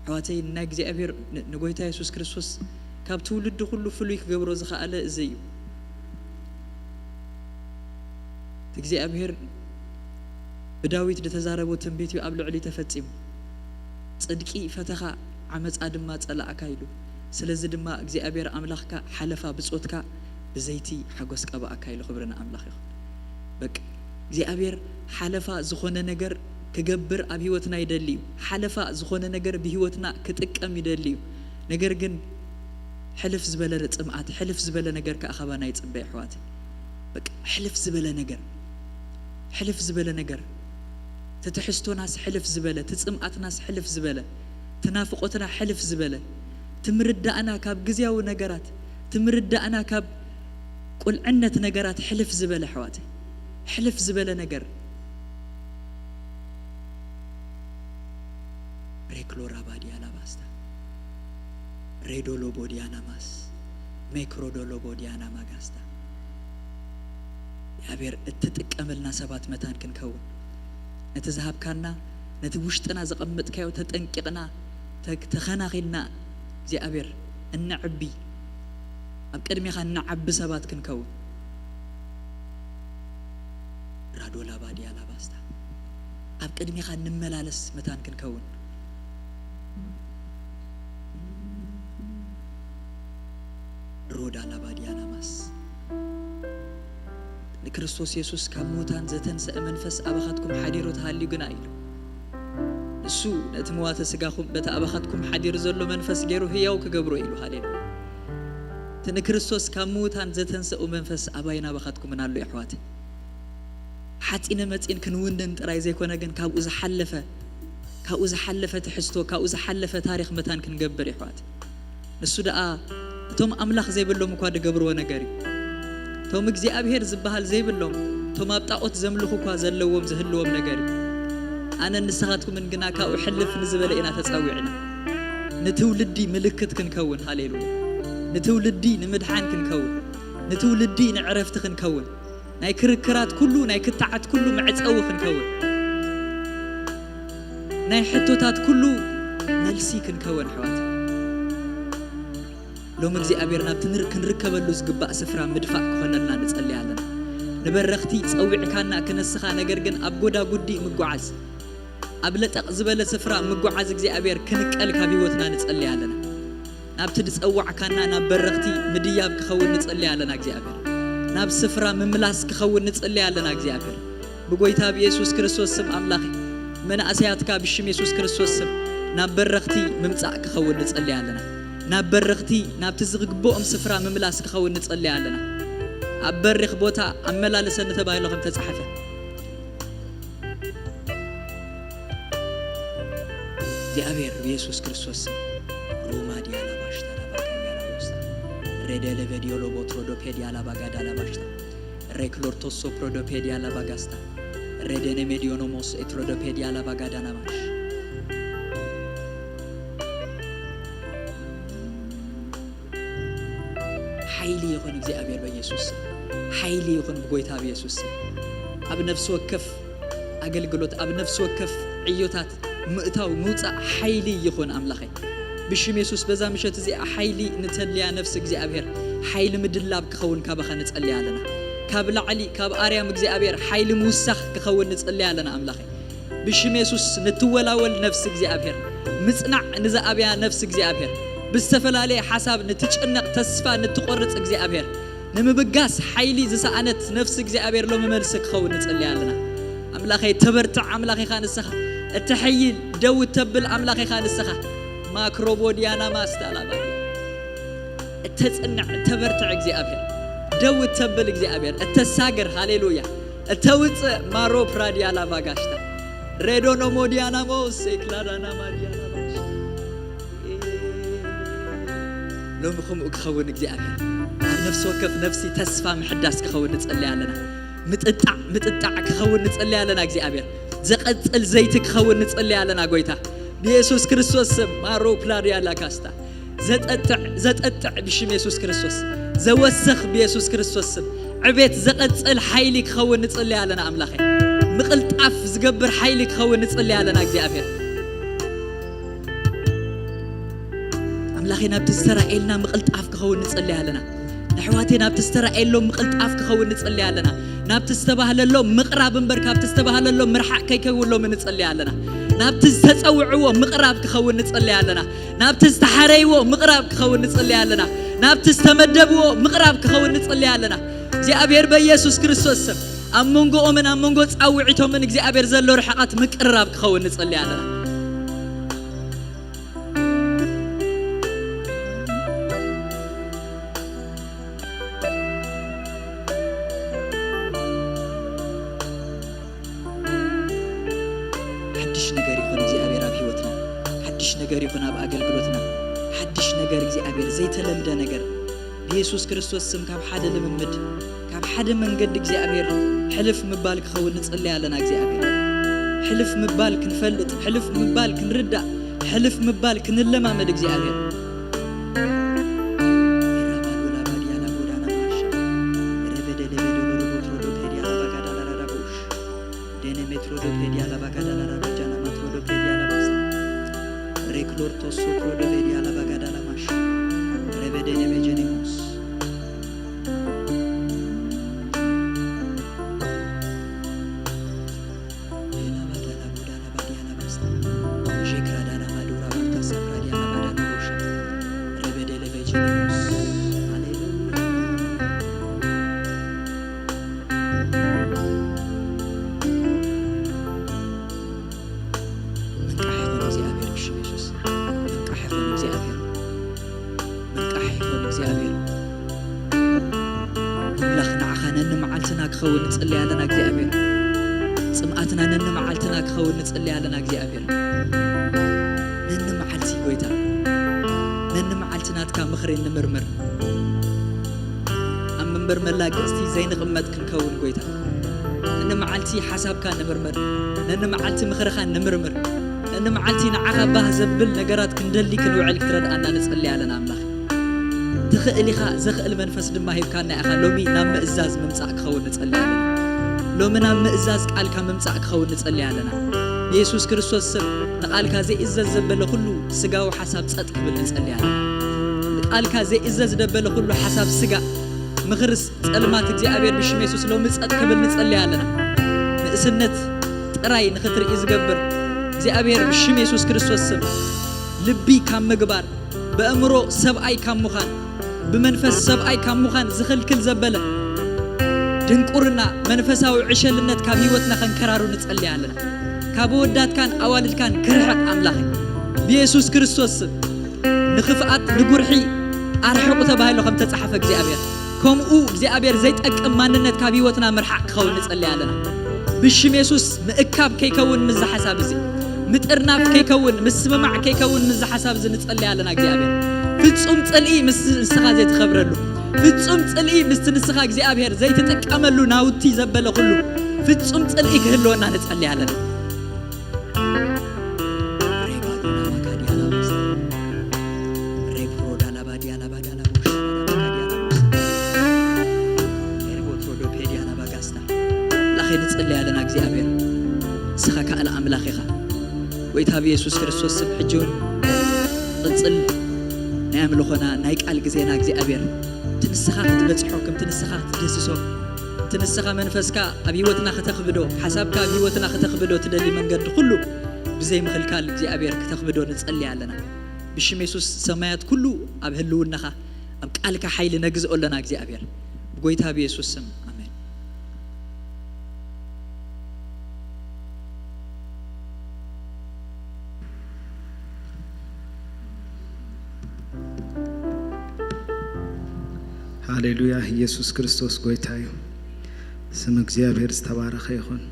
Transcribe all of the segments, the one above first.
ኣሕዋተይ፣ ናይ እግዚኣብሔር ን-፣ ንጎይታ የሱስ ክርስቶስ ካብ ትውልዲ ኩሉ ፍሉይ ክገብሮ ዝኸኣለ እዚ እዩ። እቲ እግዚኣብሔር ብዳዊት ዝተዛረቦ ትንቢት እዩ ኣብ ልዕሊ ተፈጺሙ። "ጽድቂ ፈተኻ፣ ዓመጻ ድማ ጸላእካ" ኢሉ። ስለዚ ድማ እግዚኣብሔር ኣምላኽካ ሓለፋ ብጾትካ ብዘይቲ ሓጎስ ቀባእካ ኢሉ። ክብሪ ንኣምላኽ ይኹን። በቃ እግዚኣብሔር ሓለፋ ዝኾነ ነገር ክገብር ኣብ ህይወትና ይደሊ እዩ። ሓለፋ ዝኾነ ነገር ብህይወትና ክጥቀም ይደሊ እዩ። ነገር ግን ሕልፍ ዝበለ ጽምኣት፣ ሕልፍ ዝበለ ነገር ከኣ ካባና ይጽበ፣ ኣሕዋት። በቃ ሕልፍ ዝበለ ነገር፣ ሕልፍ ዝበለ ነገር፣ እቲ ትሕዝቶናስ ሕልፍ ዝበለ፣ እቲ ጽምኣትናስ ሕልፍ ዝበለ፣ እቲ ናፍቖትና ሕልፍ ዝበለ፣ እቲ ምርዳእና ካብ ግዝያዊ ነገራት፣ እቲ ምርዳእና ካብ ቁልዕነት ነገራት ሕልፍ ዝበለ፣ ኣሕዋት፣ ሕልፍ ዝበለ ነገር። ሬክሎ ራባዲ ኣላባስታ፣ ሬዶሎ ቦዲያና ማስ፣ ሜክሮዶሎ ቦዲያና ማጋስታ። እግዚኣብሔር እትጥቀመልና ሰባት መታን ክንከውን፣ ነቲ ዝሃብካና፣ ነቲ ውሽጥና ዘቐመጥካዮ ተጠንቂቕና፣ ተ-፣ ተኸናኺልና፣ እግዚኣብሔር እነዕቢ፣ ኣብ ቅድሜኻ እነዓቢ ሰባት ክንከውን። ራዶላ ባዲያ ላባስታ፣ ኣብ ቅድሜኻ እንመላለስ መታን ክንከውን። ሮዳ ላባዲያ ናማስ፣ ንክርስቶስ የሱስ ካብ ምዉታን ዘተንስአ መንፈስ ኣባኻትኩም ሓዲሩ ተሃልዩ ግና ኢሉ። ንሱ ነቲ መዋተ ስጋኹም በቲ ኣባኻትኩም ሓዲሩ ዘሎ መንፈስ ገይሩ ህያው ክገብሮ ኢሉ። ሃሌሉያ። እቲ ንክርስቶስ ካብ ምዉታን ዘተንሰኡ መንፈስ ኣባይን ኣባኻትኩምን ኣሎ፣ ኣሕዋተይ። ሓጺነ መጺን ክንውንን ጥራይ ዘይኮነ፣ ግን ካብኡ ዝሓለፈ፣ ካብኡ ዝሓለፈ ትሕዝቶ፣ ካብኡ ዝሓለፈ ታሪኽ መታን ክንገብር፣ ኣሕዋት። ንሱ ደኣ እቶም ኣምላኽ ዘይብሎም እኳ ዝገብርዎ ነገር እዩ። እቶም እግዚኣብሔር ዝበሃል ዘይብሎም፣ እቶም ኣብ ጣዖት ዘምልኹ እኳ ዘለዎም ዝህልዎም ነገር እዩ። ኣነን ንስኻትኩምን ግና ካብኡ ሕልፍ ንዝበለ ኢና ተጸዊዕና። ንትውልዲ ምልክት ክንከውን፣ ሃሌሉያ። ንትውልዲ ንምድሓን ክንከውን፣ ንትውልዲ ንዕረፍቲ ክንከውን፣ ናይ ክርክራት ኩሉ፣ ናይ ክትዓት ኩሉ መዕጸዊ ክንከውን፣ ናይ ሕቶታት ኩሉ መልሲ ክንከውን፣ ኣሕዋት። ሎሚ እግዚኣብሔር ናብቲ ንር-፣ ክንርከበሉ ዝግባእ ስፍራ ምድፋእ ክኾነልና ንጸሊ ኣለና። ንበረኽቲ ጸዊዕካና ክነስኻ፣ ነገር ግን ኣብ ጎዳጉዲ ምጓዓዝ፣ ኣብ ለጠቕ ዝበለ ስፍራ ምጓዓዝ እግዚኣብሔር ክንቀል ካብ ህይወትና ንጸሊ ኣለና። ናብቲ ዝጸዋዕካና ናብ በረኽቲ ምድያብ ክኸውን ንጸሊ ኣለና እግዚኣብሔር። ናብ ስፍራ ምምላስ ክኸውን ንጸሊ ኣለና እግዚኣብሔር። ብጎይታ ብየሱስ ክርስቶስ ስም ኣምላኸ፣ መናእሰያትካ ብሽም የሱስ ክርስቶስ ስም ናብ በረኽቲ ምምጻእ ክኸውን ንጸሊ ኣለና። ናብ በረኽቲ፣ ናብቲ ዝግብኦም ስፍራ ምምላስ ክኸውን ንጸሊ ኣለና። ኣብ በሪኽ ቦታ ኣመላለሰኒ ተባሂሉ ከም ተጻሕፈ፣ እግዚኣብሔር ብየሱስ ክርስቶስ ስም፣ ሮማ ዲያላ ባሽታ ላባ ካያ ላቦስታ፣ ሬደ ለቨ ዲዮሎ ቦትሮ ዶ ፔዲያ ላባ ጋዳ ላባሽታ፣ ሬክሎርቶሶ ፕሮዶፔዲያ ላባጋስታ፣ ሬደነ ሜዲዮኖሞስ ኤትሮዶፔዲያ ላባጋዳናማሽ። ሓይሊ ይኹን እግዚኣብሔር በኢየሱስ ስም። ሓይሊ ይኹን ብጎይታ ብኢየሱስ ስም። ኣብ ነፍሲ ወከፍ ኣገልግሎት፣ ኣብ ነፍሲ ወከፍ ዕዮታት ምእታው ምውጻእ ሓይሊ ይኹን ኣምላኸይ። ብሽም የሱስ በዛ ምሸት እዚኣ ሓይሊ ንተልያ ነፍሲ እግዚኣብሔር፣ ሓይሊ ምድላብ ክኸውን ካባኻ ንጸሊ ኣለና። ካብ ላዕሊ ካብ ኣርያም እግዚኣብሔር ሓይሊ ምውሳኽ ክኸውን ንጸሊ ኣለና ኣምላኸይ። ብሽም የሱስ ንትወላወል ነፍሲ እግዚኣብሔር፣ ምጽናዕ ንዝኣብያ ነፍሲ እግዚኣብሔር፣ ብዝተፈላለየ ሓሳብ ንትጭነቕ ተስፋ ንትቖርጽ እግዚኣብሔር፣ ንምብጋስ ሓይሊ ዝሰኣነት ነፍሲ እግዚኣብሔር ሎሚ መልሲ ክኸውን ንጽሊ ኣለና። ኣምላኸይ ተበርትዕ ኣምላኽ ኢኻ ንስኻ፣ እተሐይል ደው እተብል ኣምላኽ ኢኻ ንስኻ። ማክሮቦድያና ማስታላባ እተጽንዕ እተበርትዕ እግዚኣብሔር፣ ደው እተብል እግዚኣብሔር፣ እተሳግር ሃሌሉያ፣ እተውጽእ ማሮ ፕራዲያ ላቫጋሽታ ሬዶኖ ሞዲያናሞስ ኤክላዳና ማዲያናማሽ። ሎሚ ከምኡ ክኸውን እግዚኣብሔር ኣብ ነፍሲ ወከፍ ነፍሲ ተስፋ ምሕዳስ ክኸውን ንጸሊ ኣለና። ምጥጣዕ ምጥጣዕ ክኸውን ንጸሊ ኣለና እግዚኣብሔር። ዘቐጽል ዘይቲ ክኸውን ንጸሊ ኣለና ጎይታ ብየሱስ ክርስቶስ ስም። ማሮ ፕላድያ ላካስታ ዘጠጥዕ ዘጠጥዕ ብሽም የሱስ ክርስቶስ፣ ዘወስኽ ብየሱስ ክርስቶስ ስም። ዕቤት ዘቐጽል ሓይሊ ክኸውን ንጽሊ ኣለና ኣምላኸ። ምቕልጣፍ ዝገብር ሓይሊ ክኸውን ንጽሊ ኣለና እግዚኣብሔር። ኣምላኸ ናብቲ ዝተራእየልና ምቕልጣፍ ክኸውን ንጽሊ ኣለና። ኣሕዋተይ ናብቲ ዝተራእየሎም ምቕልጣፍ ክኸውን ንጽሊ ኣለና። ናብቲ ዝተባህለሎም ምቕራብ እምበር ካብቲ ዝተባህለሎም ምርሓቕ ከይከውሎም ንጽሊ ኣለና። ናብቲ ዝተጸውዕዎ ምቕራብ ክኸውን ንጽሊ ኣለና። ናብቲ ዝተሓረይዎ ምቕራብ ክኸውን ንጽሊ ኣለና። ናብቲ ዝተመደብዎ ምቕራብ ክኸውን ንጽሊ ኣለና። እግዚኣብሔር በኢየሱስ ክርስቶስ ስም ኣብ መንጎኦምን ኣብ መንጎ ጻውዒቶምን እግዚኣብሔር ዘሎ ርሕቐት ምቅርራብ ክኸውን ንጽሊ ኣለና። ሓድሽ ነገር ይኹን እግዚኣብሔር ኣብ ህይወትና፣ ሓድሽ ነገር ይኹን ኣብ ኣገልግሎትና፣ ሓድሽ ነገር እግዚኣብሔር ዘይተለምደ ነገር ብየሱስ ክርስቶስ ስም ካብ ሓደ ልምምድ ካብ ሓደ መንገዲ እግዚኣብሔር ሕልፍ ምባል ክኸውን ንጽሊ ኣለና እግዚኣብሔር ሕልፍ ምባል ክንፈልጥ ሕልፍ ምባል ክንርዳእ ሕልፍ ምባል ክንለማመድ እግዚኣብሔር ክኸውን ንጽሊ ኣለና እግዚኣብሔር። ጽምኣትና ነኒ መዓልትና ክኸውን ንጽሊ ኣለና እግዚኣብሔር። ነኒ መዓልቲ ጎይታ ነኒ መዓልቲ ናትካ ምኽሪ ንምርምር ኣብ መንበር መላገጽቲ ዘይንቕመጥ ክንከውን ጎይታ ነኒ መዓልቲ ሓሳብካ ንምርምር ነኒ መዓልቲ ምኽርኻ ንምርምር ነኒ መዓልቲ ንዓኻ ባህ ዘብል ነገራት ክንደሊ ክንውዕል ክትረድኣና ንጽሊ ኣለና ኣምላኽ። ትኽእል ኢኻ ዘኽእል መንፈስ ድማ ሂብካና ኢኻ ሎሚ ናብ ምእዛዝ ምምጻእ ክኸውን ንጸሊ ኣለና ሎሚ ናብ ምእዛዝ ቃልካ ምምጻእ ክኸውን ንጸሊ ኣለና ብየሱስ ክርስቶስ ስም ንቓልካ ዘይእዘዝ ዘበለ ኩሉ ስጋዊ ሓሳብ ጸጥ ክብል ንጸሊ ኣለና ንቓልካ ዘይእዘዝ ደበለ ኩሉ ሓሳብ ስጋ ምኽርስ ጸልማት እግዚኣብሔር ብሽም የሱስ ሎሚ ጸጥ ክብል ንጸሊ ኣለና ንእስነት ጥራይ ንኽትርኢ ዝገብር እግዚኣብሔር ብሽም የሱስ ክርስቶስ ስም ልቢ ካብ ምግባር ብእምሮ ሰብኣይ ካብ ምዃን ብመንፈስ ሰብኣይ ካብ ምዃን ዝኽልክል ዘበለ ድንቁርና መንፈሳዊ ዕሸልነት ካብ ህይወትና ከንከራሩ ንጸሊ ኣለና ካብ ወዳትካን ኣዋልድካን ክርሕቕ ኣምላኸ ብየሱስ ክርስቶስ ስም ንኽፍኣት ንጉርሒ ኣርሕቑ ተባሂሉ ከም ተጻሓፈ እግዚኣብሔር ከምኡ እግዚኣብሔር ዘይጠቅም ማንነት ካብ ህይወትና ምርሓቕ ክኸውን ንጸሊ ኣለና ብሽም የሱስ ምእካብ ከይከውን ምዚ ሓሳብ እዚ ምጥርናፍ ከይከውን ምስምማዕ ከይከውን ምዚ ሓሳብ እዚ ንጸሊ ኣለና እግዚኣብሔር ፍጹም ጽልኢ ምስ ንስኻ ዘይትኸብረሉ ፍጹም ጽልኢ ምስቲ ንስኻ እግዚኣብሔር ዘይትጥቀመሉ ናውቲ ዘበለ ኩሉ ፍጹም ጽልኢ ክህልወና ንጸሊ ኣለና ንጽሊ ኣለና እግዚኣብሔር ንስኻ ከኣል ኣምላኽ ኢኻ ጎይታ ብየሱስ ክርስቶስ ስም ሕጂ እውን ቅጽል ናይ ኣምልኾና ናይ ቃል ግዜና እግዚኣብሔር እቲ ንስኻ ክትበጽሖ ከምቲ ንስኻ ክትደስሶ እቲ ንስኻ መንፈስካ ኣብ ህይወትና ከተኽብዶ ሓሳብካ ኣብ ህይወትና ከተኽብዶ ትደሊ መንገዲ ኩሉ ብዘይ ምኽልካል እግዚኣብሔር ክተኽብዶ ንጸሊ ኣለና ብሽም የሱስ ሰማያት ኩሉ ኣብ ህልውናኻ ኣብ ቃልካ ሓይሊ ነግዝኦ ኣለና እግዚኣብሔር ብጎይታ ብየሱስ ስም ኣሜን ሃሌሉያ ኢየሱስ ክርስቶስ ጎይታ እዩ። ስም እግዚኣብሔር ዝተባረኸ ይኹን።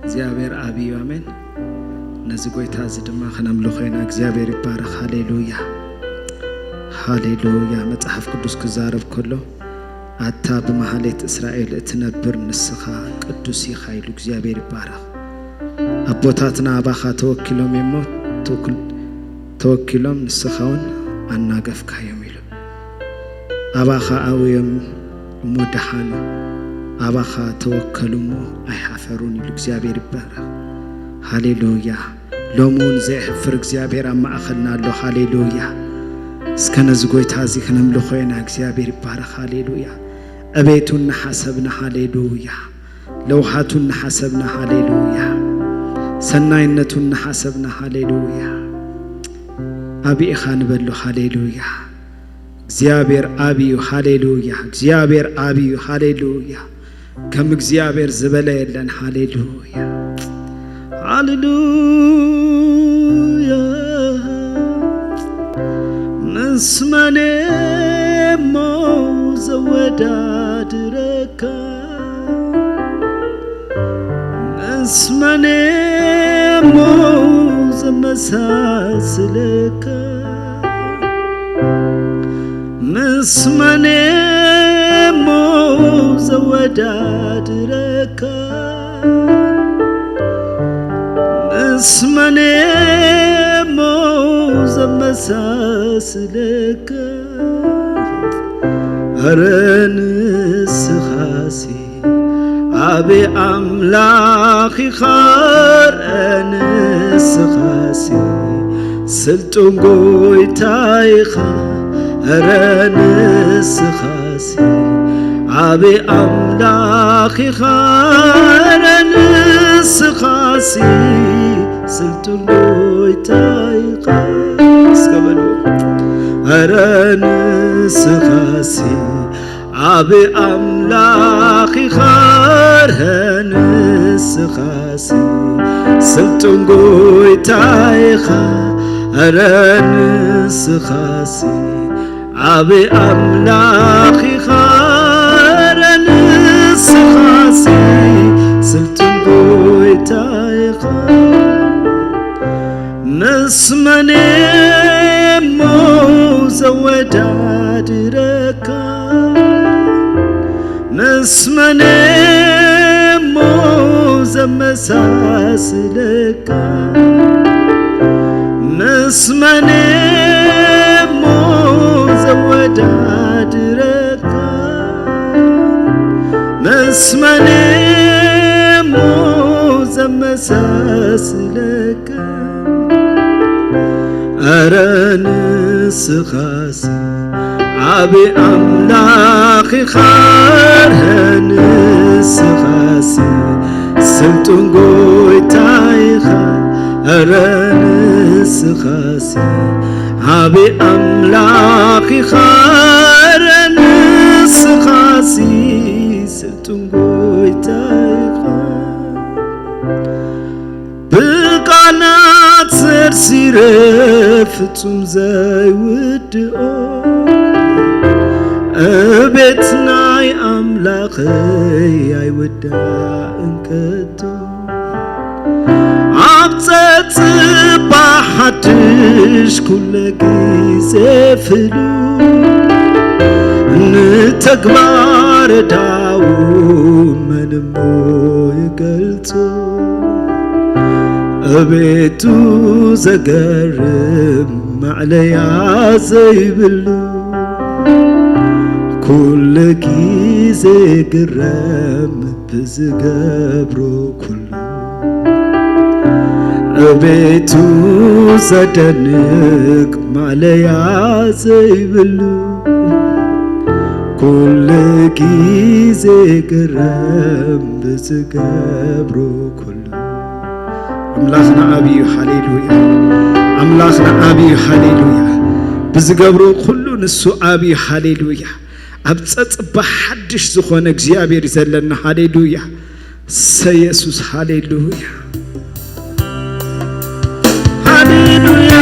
እግዚኣብሔር ዓቢ እዩ። ኣሜን። ነዚ ጎይታ እዚ ድማ ከነምልኾ ኢና። እግዚኣብሔር ይባረኽ። ሃሌሉያ ሃሌሉያ። መጽሓፍ ቅዱስ ክዛረብ ከሎ ኣታ ብመሃሌት እስራኤል እትነብር ንስኻ ቅዱስ ኢኻ ኢሉ እግዚኣብሔር ይባረኽ። ኣቦታትና ኣባኻ ተወኪሎም እሞ ተወኪሎም ንስኻ እውን ኣናገፍካዮም ኢሉ ኣባኻ ኣውዮም እሞ ደሓኑ ኣባኻ ተወከሉ እሞ ኣይሓፈሩን ኢሉ እግዚኣብሔር ይባረኽ። ሃሌሉያ። ሎሚ እውን ዘየሕፍር እግዚኣብሔር ኣብ ማእኸልና ኣሎ። ሃሌሉያ። እስከ ነዚ ጎይታ እዚ ክነምልኾ ኢና። እግዚኣብሔር ይባረኽ። ሃሌሉያ። ዕቤቱ እናሓሰብና፣ ሃሌሉያ። ለውሃቱ እናሓሰብና፣ ሃሌሉያ። ሰናይነቱ እናሓሰብና፣ ሃሌሉያ። ዓቢ ኢኻ ንበሎ፣ ሃሌሉያ። እግዚኣብሔር ዓቢ እዩ፣ ሃሌሉያ። እግዚኣብሔር ዓቢ እዩ፣ ሃሌሉያ። ከም እግዚኣብሔር ዝበለ የለን፣ ሃሌሉያ። ሃሌሉያ። ምስ መን እሞ ዘወዳድረካ? ምስ መን እሞ ዘመሳስለካ? ምስ መን እሞ ዘወዳድረካ? ምስ መን እሞ ዘመሳስለካ? ኧረ ንስኻሲ ዓቢ ኣምላኽ ኢኻ፣ ኧረ ንስኻሲ ስልጡን ጎይታ ኢኻ፣ ኧረ ንስኻሲ ዓቢ ኣምላኽ ኢኻ፣ ኧረ ንስኻሲ ስልጡን ጎይታ ኢኻ። እስከ በሉ። ኧረ ንስኻሲ ዓቢ ኣምላኽ ኢኻ፣ ኧረ ንስኻሲ ስልጡን ጎይታ ኢኻ፣ ኧረ ንስኻሲ ዓቢ ኣምላኽ ኢኻ፣ ኧረ ንስኻሲ ስልጡን ጎይታ ኢኻ። ምስ መን እሞ ዘወዳድረካ? ምስ መን እሞ ዘመሳስለካ? ምስ መን እሞ ዘወዳድረካ? ምስ መን እሞ ዘመሳስለካ? ኧረ ንስኻሲ ዓቢ ኣምላኽ ኢኻ፣ ኧረ ንስኻሲ ስልጡን ጎይታ ኢኻ፣ ኧረ ንስኻሲ ዓቢ ኣምላኽ ኢኻ፣ ኧረ ንስኻሲ ስልጡን ጎይታ ኢኻ። ብቃላት ዘርዚረ ፍጹም ዘይውድኦ፣ እቤት ናይ ኣምላኸይ ኣይውዳእን ከቶ። ኣብ ጸጽባ ሓድሽ ኩለ ግዜ ፍሉ፣ ንተግባር ዳው መን እሞ ይገልጾ? እቤቱ ዘገርም ማዕለያ ዘይብሉ፣ ኩሉ ግዜ ግረም ብዝገብሮ ኩሉ። እቤቱ ዘደንቅ ማዕለያ ዘይብሉ፣ ኩሉ ግዜ ግረም ብዝገብሮ ኩሉ። ኣምላኽና ዓቢ እዩ፣ ሃሌሉያ። ኣምላኽና ዓቢ እዩ፣ ሃሌሉያ። ብዝገብሮ ኩሉ ንሱ ዓቢ እዩ፣ ሃሌሉያ። ኣብ ጸጽባ ሓድሽ ዝኾነ እግዚኣብሔር እዩ ዘለና፣ ሃሌሉያ። እሰይ የሱስ፣ ሃሌሉያ። ሃሌሉያ።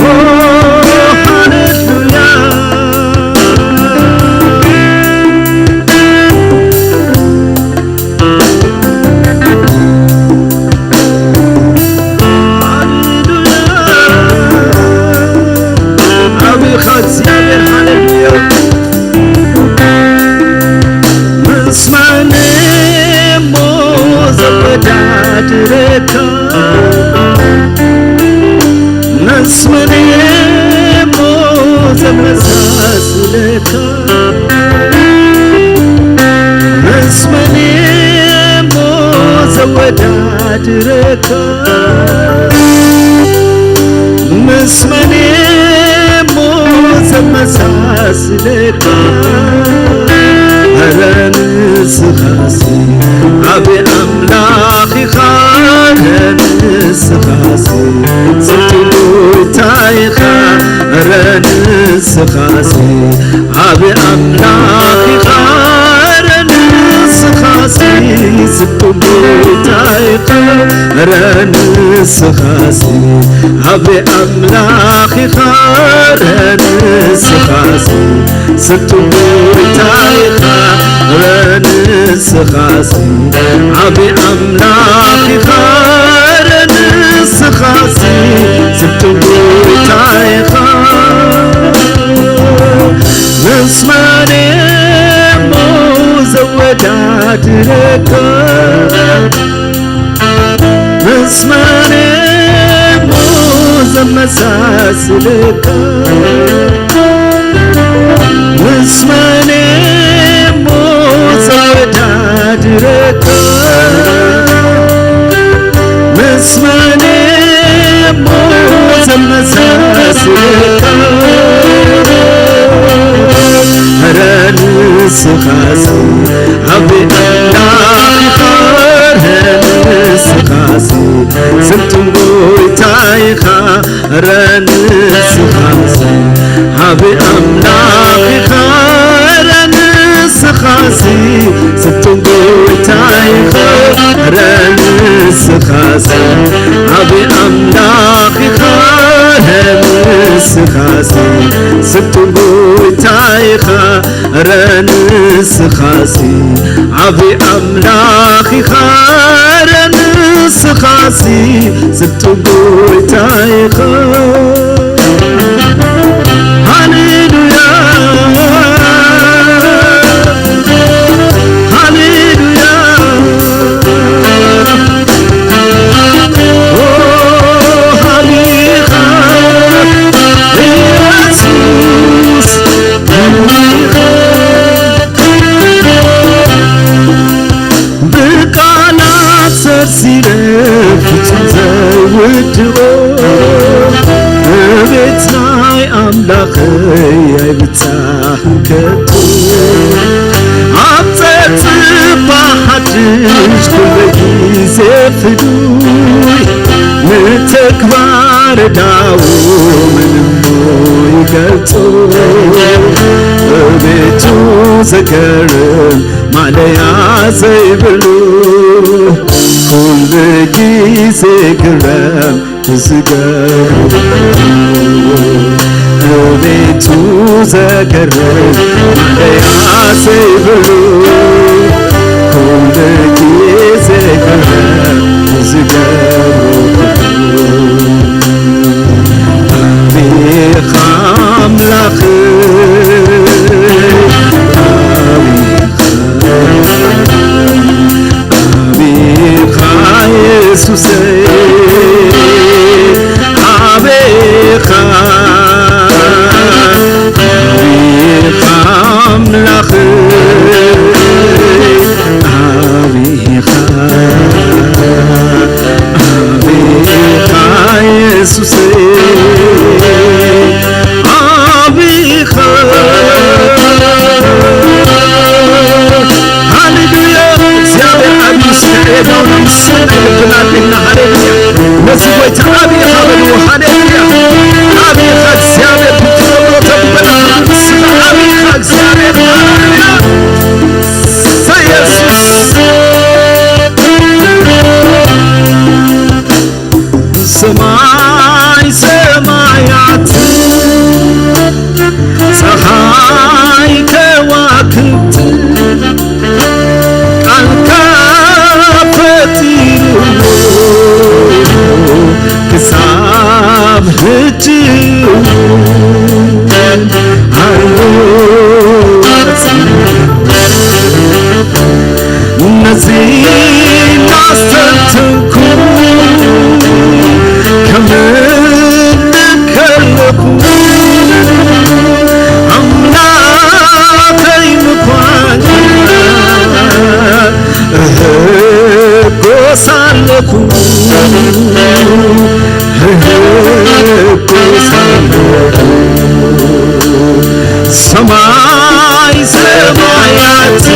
ኦ፣ ሃሌሉያ። ሃሌሉያ። ዓቢኻ እግዚኣብሔር፣ ሃሌሉያ። ምስ መን እሞ ዘወዳድረካ? ምስ መን እሞ ዘመሳስለካ? ምስ መን እሞ ዘወዳድረካ? ድረካ ምስ መን እሞ ዘመሳስለካ? ኧረ ንስኻሲ ዓቢ ኣምላኽ ኢኻ፣ ኧረ ንስኻሲ ስልጡን ጎይታ ኢኻ፣ ኧረ ንስኻሲ ዓቢ ኣምላኽ ኢኻ፣ ኧረ ንስኻሲ ስልጡን ጎይታ ኢኻ፣ ኧረ ንስኻሲ ዓቢ ኣምላኽ ኢኻ፣ ኧረ ንስኻሲ ስልጡን ጎይታ ኢኻ፣ ኧረ ንስኻሲ ዓቢ ኣምላኽ ኢኻ፣ ኧረ ንስኻሲ ስልጡን ጎይታ ኢኻ። ምስ መን እሞ ዘወዳድረካ? ምስ መን እሞ ዘመሳስለካ? ምስ መን እሞ ዘወዳድረካ? ምስ መን እሞ ዘመሳስለካ? ኧረ ንስኻሲ ዓቢ ኣምላኽ ኢኻ፣ ኧረ ንስኻሲ ስልጡን ጎይታ ኢኻ፣ ኧረ ንስኻሲ ዓቢ ኣምላኽ ኢኻ፣ ኧረ ንስኻሲ ስልጡን ጎይታ ኢኻ፣ ኧረ ንስኻሲ ዓቢ ኣምላኽ ኢኻ፣ ኧረ ንስኻሲ ስልጡን ጎይታ ኢኻ፣ ኧረ ንስኻሲ ዓቢ ኣምላኽ ኢኻ፣ ኧረ ንስኻሲ ስልጡን ጎይታ ኢኻ። ሃሌሉያ፣ ሃሌሉያ። ኦ፣ ሃሌኻ ኢየሱስ፣ ሃሌኻ። ብቃላት ሰሲረ ፍጹም ዘይውድኦ፣ እቤት ናይ ኣምላኸይ ኣይብጻሕን ከቶ። ኣብ ጸጽባ ሓድሽ ኩሉ ግዜ ፍሉይ፣ ንተግባር ዳው ምንሞ ይገልጾ። እቤቱ ዘገርም ማለያ ዘይብሉ፣ ኩሉ ግዜ ግረም ዝገርም። እቤቱ ዘገርም ማለያ ዘይብሉ፣ ኩሉ ግዜ ግረም ዝገርም። ኣቤኻ ኣምላኽ፣ ኣቤኻ፣ ኣቤኻ የሱሰይ፣ ኣቤኻ፣ ኣቤኻ ኣምላኽ፣ ኣቤኻ፣ ኣቤኻ የሱሰይ፣ ኣቤኻ። ሃሌሉያ። እግዚኣብሔር ዓብዪ ስለ ዕዳውና ምስጋና ይግብና ኣለና። ሃሌሉያ። ነዚ ጎይታ ዓብዪ ኢኻ በልዎ። ሃሌሉያ። ዓብዪ ኢኻ እግዚኣብሔር፣ ብትገብሮ ተግበራ። ንስኻ ዓብዪ ኢኻ እግዚኣብሔር። ሃሌሉያ። ሰ-፣ የሱስ። ሰማይ ሰማያት ጸሓይ ከዋክብት ቃልካ ፈጢሩ ክሳብ ሕጂ ኣሎ። ነዚ እናስተንተንኩ ከም ሰማይ ሰማያት፣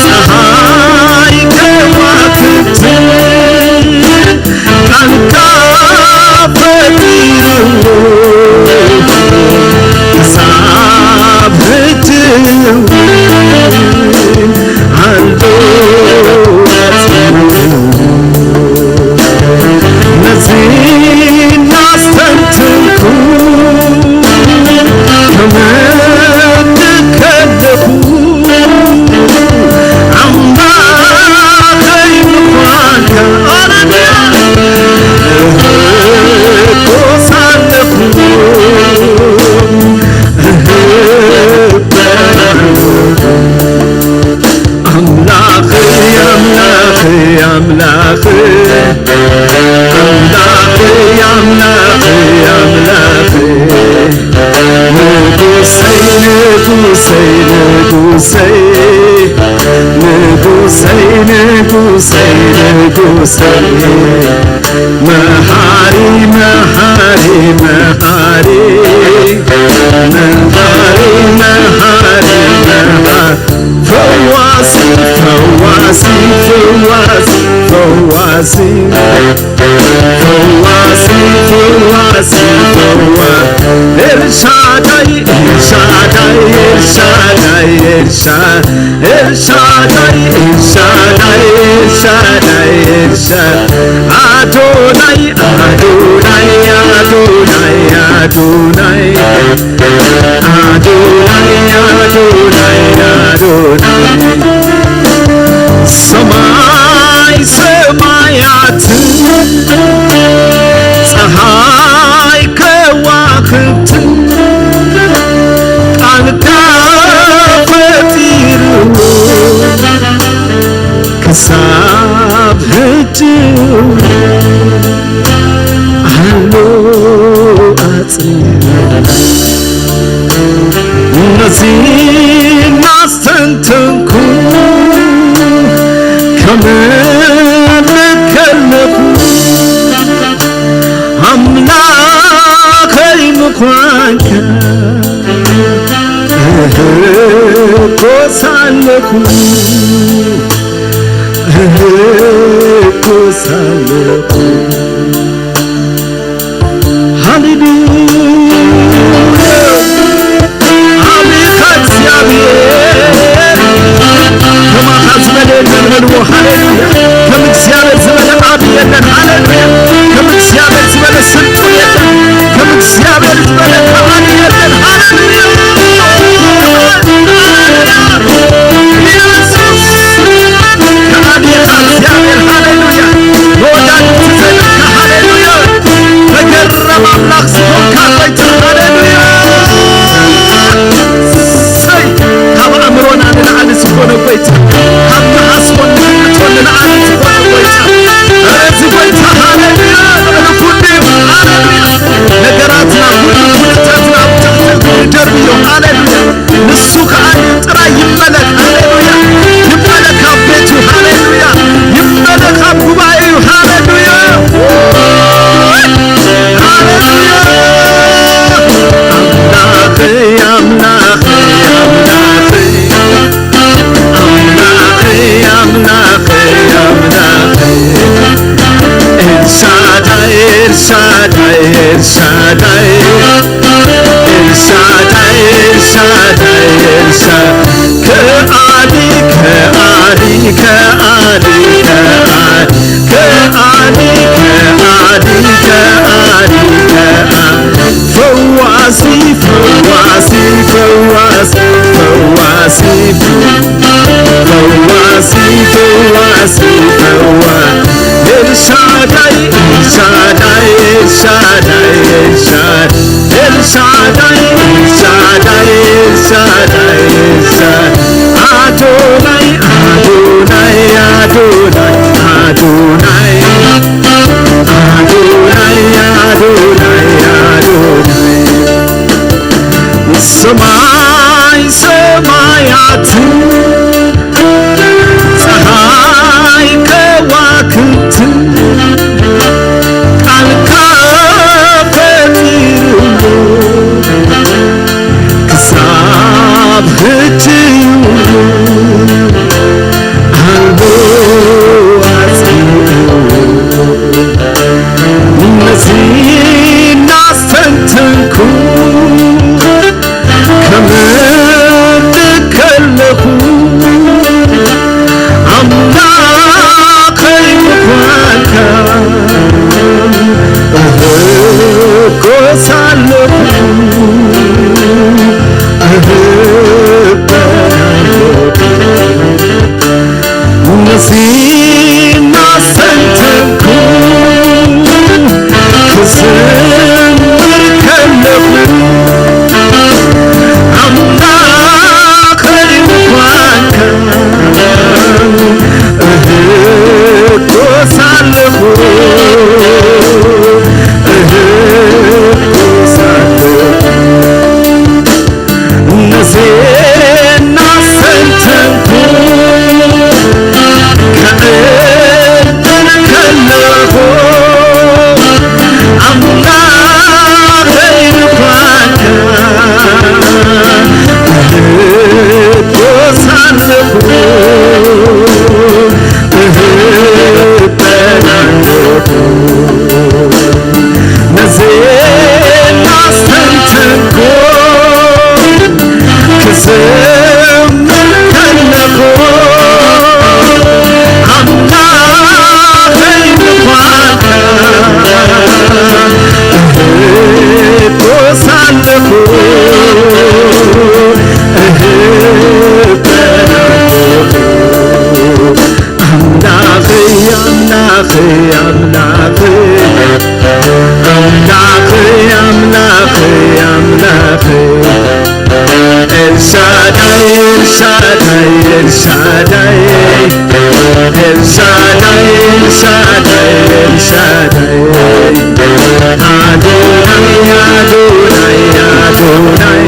ፀሓይ ከዋክብት ቃልካ ፈጢሩ፣ ክሳብ ሕጂ እውን ኣሎ። ነዚ እናስተንተንኩ ክምንድ ከለኹ፣ ኣምላኸይ ምዃንካ እህኮ ሳለኹ፣ እህኮ ኣምላኸይ፣ ኣምላኸይ፣ ኣምላኸይ፣ ኣምላኸይ፣ ኣምላኸይ፣ ኣምላኸይ፣ ንጉሰይ፣ ንጉሰይ፣ ንጉሰይ፣ ንጉሰይ፣ ንጉሰይ፣ ንጉሰይ፣ መሃሪ፣ መሃሪ፣ መሃሪ፣ መሃሪ፣ መሃሪ፣ መሃሪ፣ ፈዋሲ፣ ፈዋሲ፣ ፈዋሲ፣ ፈዋሲ፣ ፈዋሲ፣ ፈዋሲ፣ ፈዋ-፣ ኤልሻዳይ፣ ኤልሻዳይ፣ ኤልሻዳይ፣ ኤልሻ-፣ ኤልሻዳይ፣ ኤልሻዳይ፣ ኤልሻዳይ፣ ኤልሻ-፣ ኣዶናይ፣ ኣዶናይ፣ ኣዶናይ፣ ኣዶናይ፣ ኣዶናይ፣ ኣዶናይ፣ ኣዶናይ። ሰማይ ሰማያት፣ ፀሓይ ከዋክብት ቃልካ ፈጢሩ፣ ክሳብ ሕጂ ኣሎ ኣጽኒዑ። ነዚ እናስተንተንኩ ከምልክ ከለኹ፣ ኣምላኸይ ምዃንካ እህኮ ሳለኹ፣ እህኮ ሳለኹ። ሃሌሉያ። ኣቤት እግዚኣብሔር፣ ከማኻ ዝበለ የለን በልዎ። ሃሌሉያ። ከም እግዚኣብሔር ዝበለ ኣብ የለን። ሃሌሉያ። ከም እግዚኣብሔር ዝበለ ስልጡን የለን። ከም እግዚኣብሔር ዝበለ ከሃሊ የለን። ሃሌሉያ። ኢየሱስ ከሃሊ ኢኻ እግዚኣብሔር። ሃሌሉያ። መወዳድርቲ ዘይብልካ። ሃሌሉያ። መገረም ኣምላኽ ዝኾንካ ጎይታ፣ ሃሌሉያ። እሰይ፣ ካብ ኣእምሮና ንላዕሊ ዝኾነ ጎይታ፣ ካብ ንሓስቦን ንግምቶን ንላዕሊ ዝኾነ ጎይታ፣ ኧረ እዚ ጎይታ፣ ሃሌሉያ፣ ልዕሊ ኩሉ እዩ፣ ሃሌሉያ። ነገራትና ኩሉ፣ ኩነታትና ኣብ ትሕቲ እግሩ ይደርብዮ፣ ሃሌሉያ። ንሱ ከኣ ጥራይ ይመለክ። ሃሌሉያ። ይመለክ ኣብ ቤቱ። ሃሌሉያ። ይመለክ ኣብ ጉባኤኡ። ሃሌሉያ። ሃሌሉያ። ኣምላኸይ፣ ኣምላኸይ፣ ኣምላኸይ፣ ኣምላኸይ፣ ኣምላኸይ፣ ኣምላኸይ፣ ኤልሻዳይ፣ ኤልሻዳይ፣ ኤልሻዳይ። ኤልሻዳይ፣ ኤልሻዳይ፣ ኤልሻ-፣ ከኣሊ፣ ከኣሊ፣ ከኣሊ፣ ከኣሊ፣ ከኣሊ፣ ከኣሊ፣ ከኣሊ፣ ከኣ-፣ ፈዋሲ፣ ፈዋሲ፣ ፈዋሲ፣ ፈዋሲ፣ ፈዋሲ፣ ፈዋሲ፣ ፈዋ-፣ ኤልሻዳይ፣ ኤልሻዳይ፣ ኤልሻዳይ፣ ኤልሻዳይ። ኤልሻዳይ፣ ኤልሻዳይ፣ ኤልሻዳይ፣ ኤልሻዳይ። ኣዶናይ፣ ኣዶናይ፣ ኣዶናይ፣ ኣዶናይ፣ ኣዶናይ፣ ኣዶናይ፣ ኣዶናይ። ሰማይ ሰማያት፣ ፀሓይ ከዋክብት ኣምላኽ፣ ኣምላኽ፣ ኣምላኽ፣ ኣምላኽ፣ ኣምላኽ። ኤልሻዳይ፣ ኤልሻዳይ፣ ኤልሻዳይ፣ ኤልሻዳይ፣ ኤልሻዳይ፣ ኤልሻዳይ። ኣዶናይ፣ ኣዶናይ፣ ኣዶናይ፣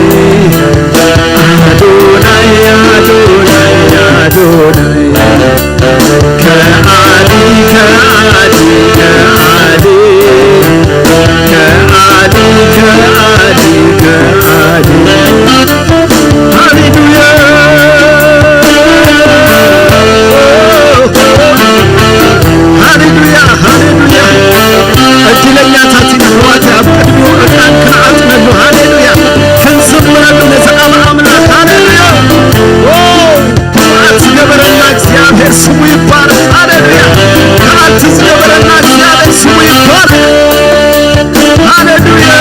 ኣዶናይ፣ ኣዶናይ፣ ኣዶናይ። ከኣሊ፣ ከኣሊ፣ ከኣሊ፣ ከኣሊ፣ ከኣሊ፣ ከኣሊ። ሃሌሉያ፣ ሃሌሉያ፣ ሃሌሉያ። ዕድለኛታት ኢና ኣሕዋተይ፣ ኣብ ቅድሚኡ ዕጣን ክንዓጥነሉ። ሃሌሉያ፣ ክንዝምረሉ ነዚ ኣብ ኣምላኽ። ሃሌሉያ። ኦ፣ ክብዓት ዝገበረና እግዚኣብሔር ስሙ ይባረኽ። ሃሌሉያ። ክብዓት ዝገበረና እግዚኣብሔር ስሙ ይባረኽ። ሃሌሉያ።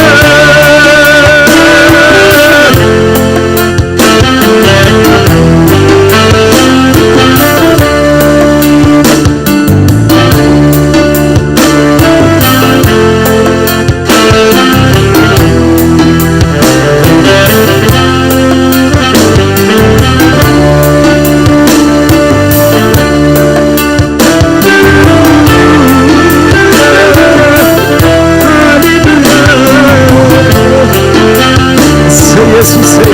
ኢየሱሰይ፣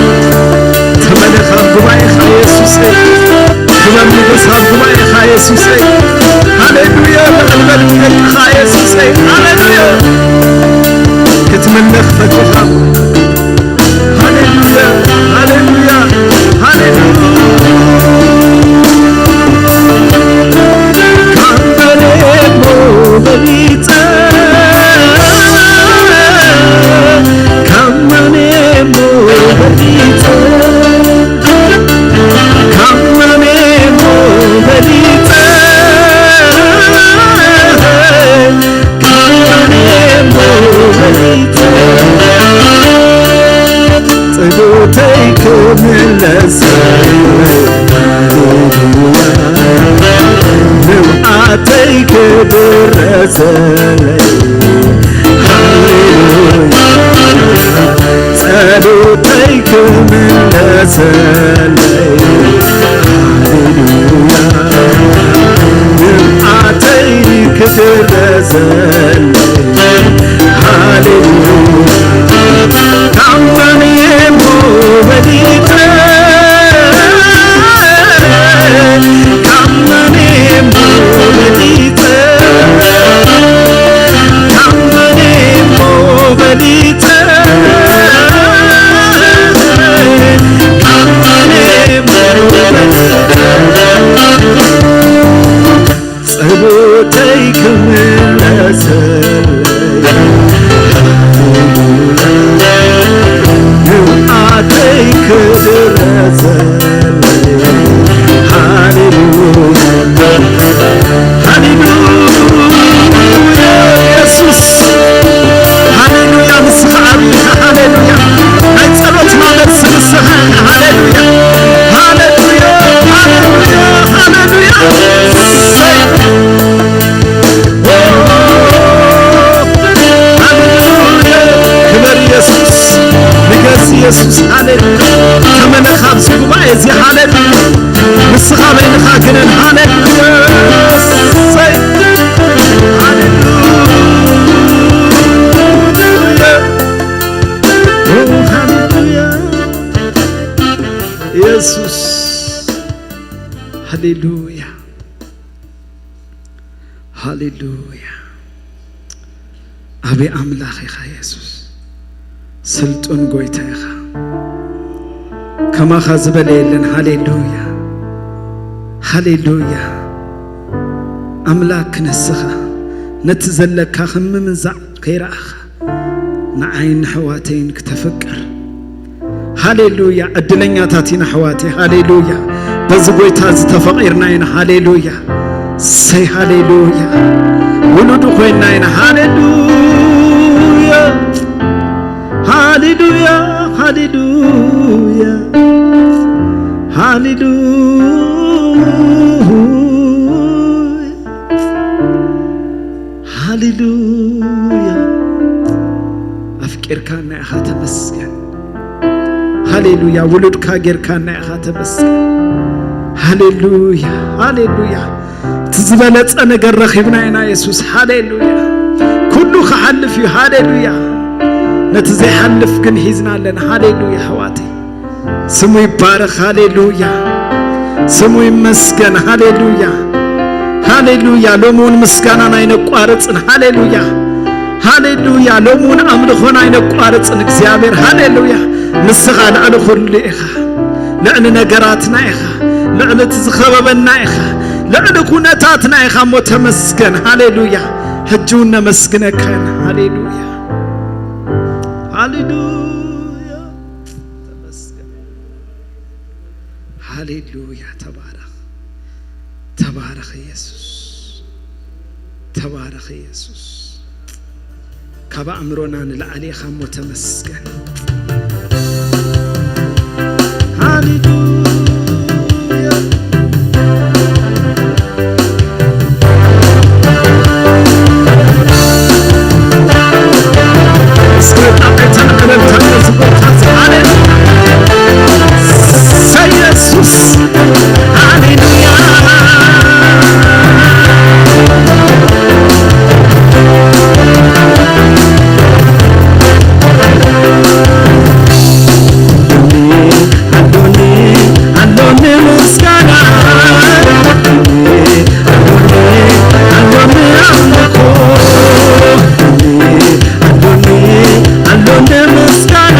ተመለኽ ኣብ ጉባኤኻ ኢየሱሰይ፣ ክበር ንጉስ ኣብ ጉባኤኻ ኢየሱሰይ። ሃሌሉያ፣ ልዕል በል ብደቅኻ ኢየሱሰይ። ሃሌሉያ፣ ክትምለኽ ፈቲኻ። ሃሌሉያ፣ ሃሌሉያ፣ ሃሌሉያ። ካብ መን እሞ በሊጸ፣ ካብ መን እሞ በሊጸ፣ ካብ መን እሞ በሊጸ፣ ካብ መን እሞ በሊጸ። ጸሎተይ ክምለስ፣ ሃሌሉያ፣ ንብዓተይ ክድረሰለይ፣ ሃሌሉያ፣ ጸሎተይ ክምለሰለይ፣ ሃሌሉያ፣ ንብዓተይ ክድረሰለይ። ሃሌሉያ። ካብ መን እሞ በሊጸ፣ ካብ መን እሞ በሊጸ፣ ካብ መን እሞ በሊጸ፣ ካብ መን እሞ በሊጸ። ጸሎተይ ክምለሰለይ፣ ንብዓተይ ክድረሰለይ። ሃሌሉያ፣ ሃሌሉያ፣ ኢየሱስ። ሃሌሉያ፣ ንስኻ ዓቢ ኢኻ። ሃሌሉያ፣ ናይ ጸሎትና መልሲ ንስኻ ኢኻ። ሃሌሉያ፣ ሃሌሉያ፣ ሃሌሉያ፣ ሃሌሉያ። ሃሌሉያ፣ ክበር ኢየሱስ፣ ንገስ ኢየሱስ። ሃሌሉያ፣ ተመለኽ ኣብዚ ጉባኤ እዚ። ሃሌሉያ፣ ንስኻ በይንኻ ግነን። ሃሌሉያ፣ እሰይ፣ ሃሌሉያ፣ ሃሌሉያ። ኢየሱስ፣ ሃሌሉያ፣ ሃሌሉያ። ኣበይ ኣምላኽ ኢኻ ኢየሱስ፣ ስልጡን ጎይታ ኢኻ፣ ከማኻ ዝበለ የለን። ሃሌሉያ፣ ሃሌሉያ። ኣምላክ ንስኻ ነቲ ዘለካ ከም ምምንዛዕ ከይረኣኻ ንዓይን ንሕዋተይን ክተፍቅር። ሃሌሉያ! ዕድለኛታት ኢና ኣሕዋተይ። ሃሌሉያ! በዚ ጎይታ እዚ ተፈቂርና ኢና። ሃሌሉያ! ሰይ ሃሌሉያ! ውሉዱ ኮይንና ኢና። ሃሌሉያ! ሃሌሉያ! ሃሌሉያ! ሃሌሉያ! ሃሌሉያ። ኣፍቂርካና ኢኻ፣ ተመስገን። ሃሌሉያ። ውሉድካ ጌርካና ኢኻ፣ ተመስገን። ሃሌሉያ፣ ሃሌሉያ። እቲ ዝበለጸ ነገር ረኺብና ኢና፣ የሱስ። ሃሌሉያ። ኩሉ ክሓልፍ እዩ። ሃሌሉያ። ነቲ ዘይሓልፍ ግን ሒዝና ኣለና። ሃሌሉያ፣ ኣሕዋተይ። ስሙ ይባረኽ። ሃሌሉያ፣ ስሙ ይመስገን። ሃሌሉያ፣ ሃሌሉያ። ሎሚ እውን ምስጋናና ኣይነቋርጽን። ሃሌሉያ፣ ሃሌሉያ። ሎሚ እውን ኣምልኾና ኣይነቋርጽን። እግዚኣብሔር፣ ሃሌሉያ። ንስኻ ልዕሊ ኩሉ ኢኻ፣ ልዕሊ ነገራትና ኢኻ፣ ልዕሊ እቲ ዝኸበበና ኢኻ፣ ልዕሊ ኩነታትና ኢኻ እሞ ተመስገን። ሃሌሉያ። ሕጂ እውን ነመስግነካ ኢና። ሃሌሉያ፣ ሃሌሉያ። ተመስገን። ሃሌሉያ። ተባረኽ፣ ተባረኽ ኢየሱስ፣ ተባረኽ ኢየሱስ። ካብ ኣእምሮና ንላዕሊ ኢኻ እሞ ተመስገን። ሃሌሉያ። እስከ ጣዕታን ዕልልታን ነዚ ቦታ እዚ። ሃሌሉያ። ሰይ የሱስ። ሃሌሉያ። ኣሎኒ፣ ኣሎኒ ምስጋና፣ ኣሎኒ፣ ኣሎኒ ኣምልኾ፣ ኣሎኒ፣ ኣሎኒ ምስጋና፣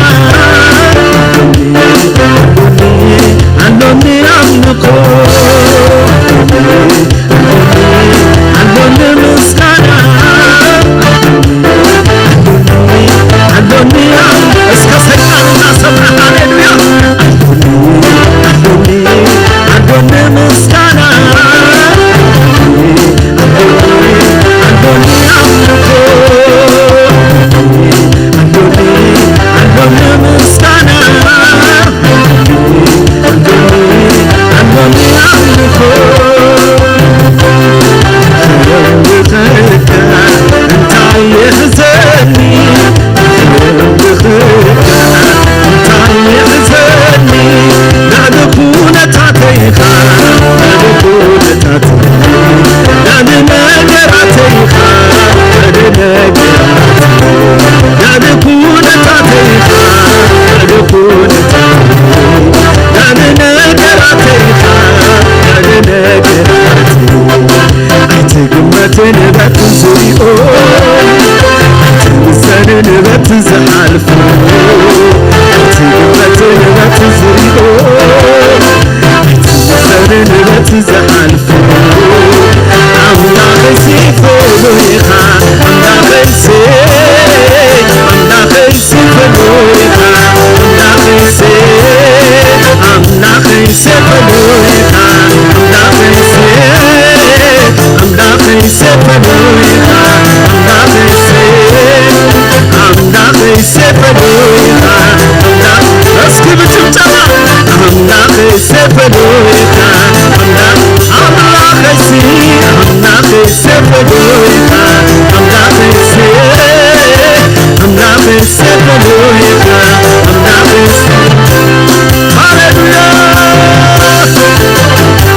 ኣሎኒ፣ ኣሎኒ ኣምልኾ፣ ኣሎኒ ምስጋና፣ ኣሎኒ፣ ኣሎኒ እስከ ሰይጣን እናሰምዐ፣ ሃሌሉያ። ኣሎኒ፣ ኣሎኒ፣ ኣሎኒ ምስጋና፣ ኣሎኒ፣ ኣሎኒ ኣምልኾ፣ ኣሎኒ፣ ኣሎኒ ምስጋና፣ ኣሎኒ፣ ኣሎኒ ኣምልኾ። እንታይ የሕዘኒ፣ እንታይ የሕዘኒ፣ ልዕሊ ኩነታተይኻ፣ ልዕሊ ኩነታተይ፣ ልዕሊ ነገራተይኻ፣ ልዕሊ ነገራተይ፣ ልዕሊ ኩነታተይኻ፣ ልዕሊ ኩነታተይ፣ ልዕሊ ነገራተይኻ፣ ልዕሊ ነገራተይ። ኣይትግመትን በቲ ዝሪኦ፣ ኣይትምዘንን በቲ ዝሓልፎ፣ ኣይትግመትን በቲ ዝሪኦ፣ ኣይትምዘንን በቲ ዝሓልፎ። ኣምላኸይሲ ፍሉይ ኢኻ፣ ኣምላኸይሲ፣ ኣምላኸይሲ ፍሉይ ኢኻ፣ ኣምላኸይሲ፣ ኣምላኸይሲ ፍሉይ ኢኻ፣ ኣምላኸይሲ፣ ኣምላኸይሲ ፍሉይ ኢኻ፣ ኣምላኸይሲ፣ ኣምላኸይሲ ፍሉይ ኢኻ፣ ኣምላኽ-፣ እስኪ ብጭብጨባ፣ ኣምላኸይሲ ፍሉይ ኢኻ፣ ኣምላኽ-፣ ኣምላኸይሲ፣ ኣምላኸይሲ ፍሉይ ኢኻ፣ ኣምላኸይሲ፣ ኣምላኸይሲ ፍሉይ ኢኻ፣ ኣምላኸይሲ። ሃሌሉያ።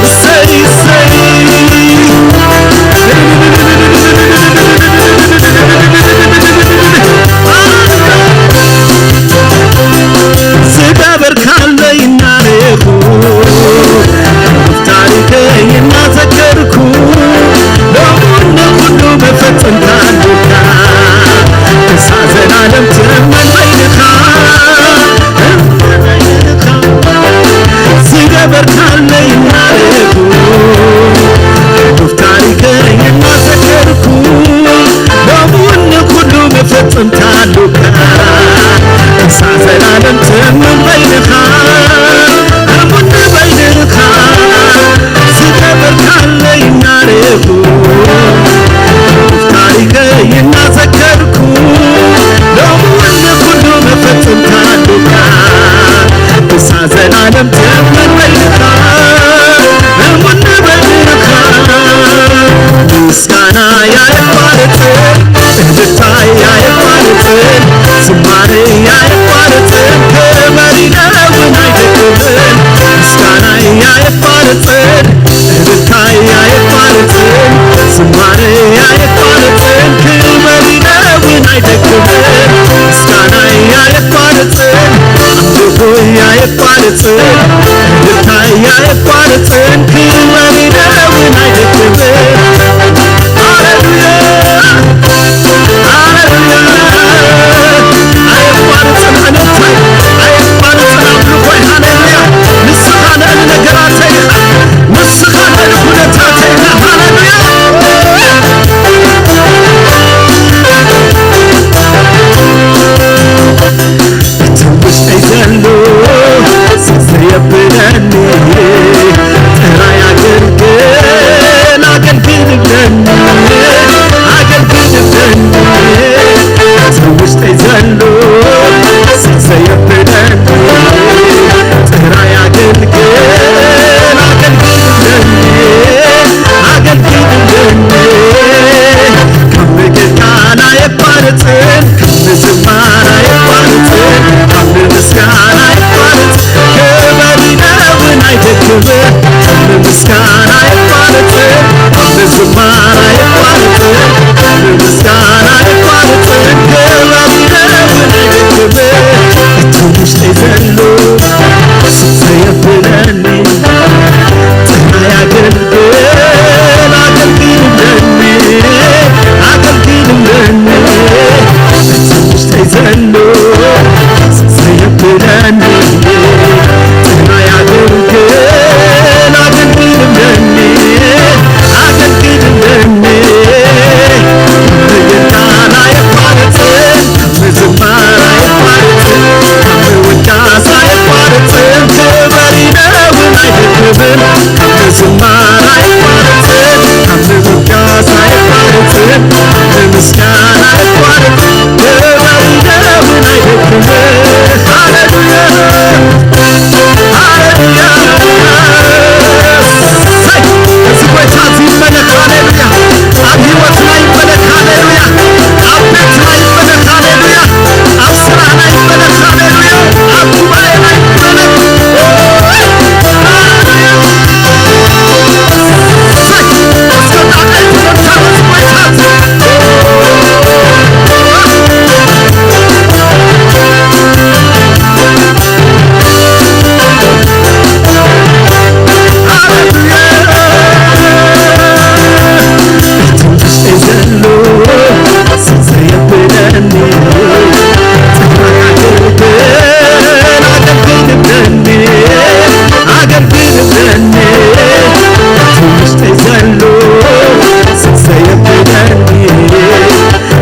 እሰይ፣ እሰይ። ዝገበርካለይ እናረኹ፣ ታሪኸይ እናዘከርኩ፣ ሎሙን ንኹሉ መፈጸምታ ኣሉካ። ክሳዕ ዘላለም ትእመን በይንኻ፣ ኣይቋርጽን፣ እልልታይ ኣይቋርጽን፣ ዝማሬ ኣይቋርጽን፣ ክብረይ እውን ኣይደክምን፣ ምስጋናይ ኣይቋርጽን፣ እልልታይ ኣይቋርጽን፣ ዝማሬ ኣይቋርጽን፣ ክብረይ እውን ኣይደክምን፣ ምስጋናይ ኣይቋርጽን፣ ኣምልኾይ ኣይቋርጽን፣ እልልታይ ኣይቋርጽን፣ ክብረይ እውን ኣይደክምን። ሃሌሉያ፣ ሃሌሉያ። ኣይቋርጽን እልልታይ፣ ኣይቋርጽን ኣምልኾይ። ሃሌሉያ። ንስኻ ልዕሊ ነገራተይ ኢኻ፣ ንስኻ ልዕሊ ኩነታተይ ኢኻ። ሃሌሉያ። እቲ ውሽጠይ ዘሎ ዘየብለኒ፣ ጥራይ ኣገልግል፣ ኣገልግል እብለኒ፣ ኣገልግል እብለኒ። እቲ ውሽጠይ ዘሎ ዘየብለኒ፣ ጥራይ ኣገልግል፣ ኣገልግል እብለኒ፣ ኣገልግል እብለኒ። ካብ ምግልጋል ኣየቋርጽን፣ ካብ ምዝማር ኣየቋርጽን፣ ካብ ምስጋና ኣየቋርጽን፣ ክብረይ እውን ኣይደክምን፣ ካብ ምስጋና ኣየቋርጽን፣ ካብ ምዝማር ኣየቋርጽን፣ ካብ ምስጋና ኣየቋርጽን፣ ክብረይ እውን ኣይደክምን። እቲ ውሽጠይ ዘሎ ስቕ ዘየብለኒ፣ ጥራይ ኣገልግል፣ ኣገልግል እብለኒ፣ ኣገልግል እብለኒ። እቲ ውሽጠይ ዘሎ ስቕ ዘየብለኒ፣ ጥራይ ኣገልግል፣ ኣገልግል እብለኒ፣ ኣገልግል እብለኒ። ምግልጋል ኣየቋርጽን፣ ምዝማር ኣይቋርጽን፣ ምውዳስ ኣይቋርጽን፣ ክብረይ እውን ኣይደክምን። ምዝማር ኣይቋርጽን፣ ምውዳስ ኣይቋርጽን፣ ምስጋና ኣይቋርጽን፣ ክብረይ እውን ኣይደክምን። ሃሌሉያ፣ ሃሌሉያ። እሰይ! እዚ ጎይታ እዚ ይመለኽ። ሃሌሉያ! ኣብ ህይወትና ይመለኽ። ሃሌሉያ! ኣብ ቤትና ይመለኽ። ሃሌሉያ! ኣብ ስራሕና ይመለኽ። ሃሌሉያ! ኣብ ጉባኤና ይመለኽ። ሃሌሉያ! እሰይ! እስከ ጣቕዒት እምርታ ነዚ ጎይታ እዚ።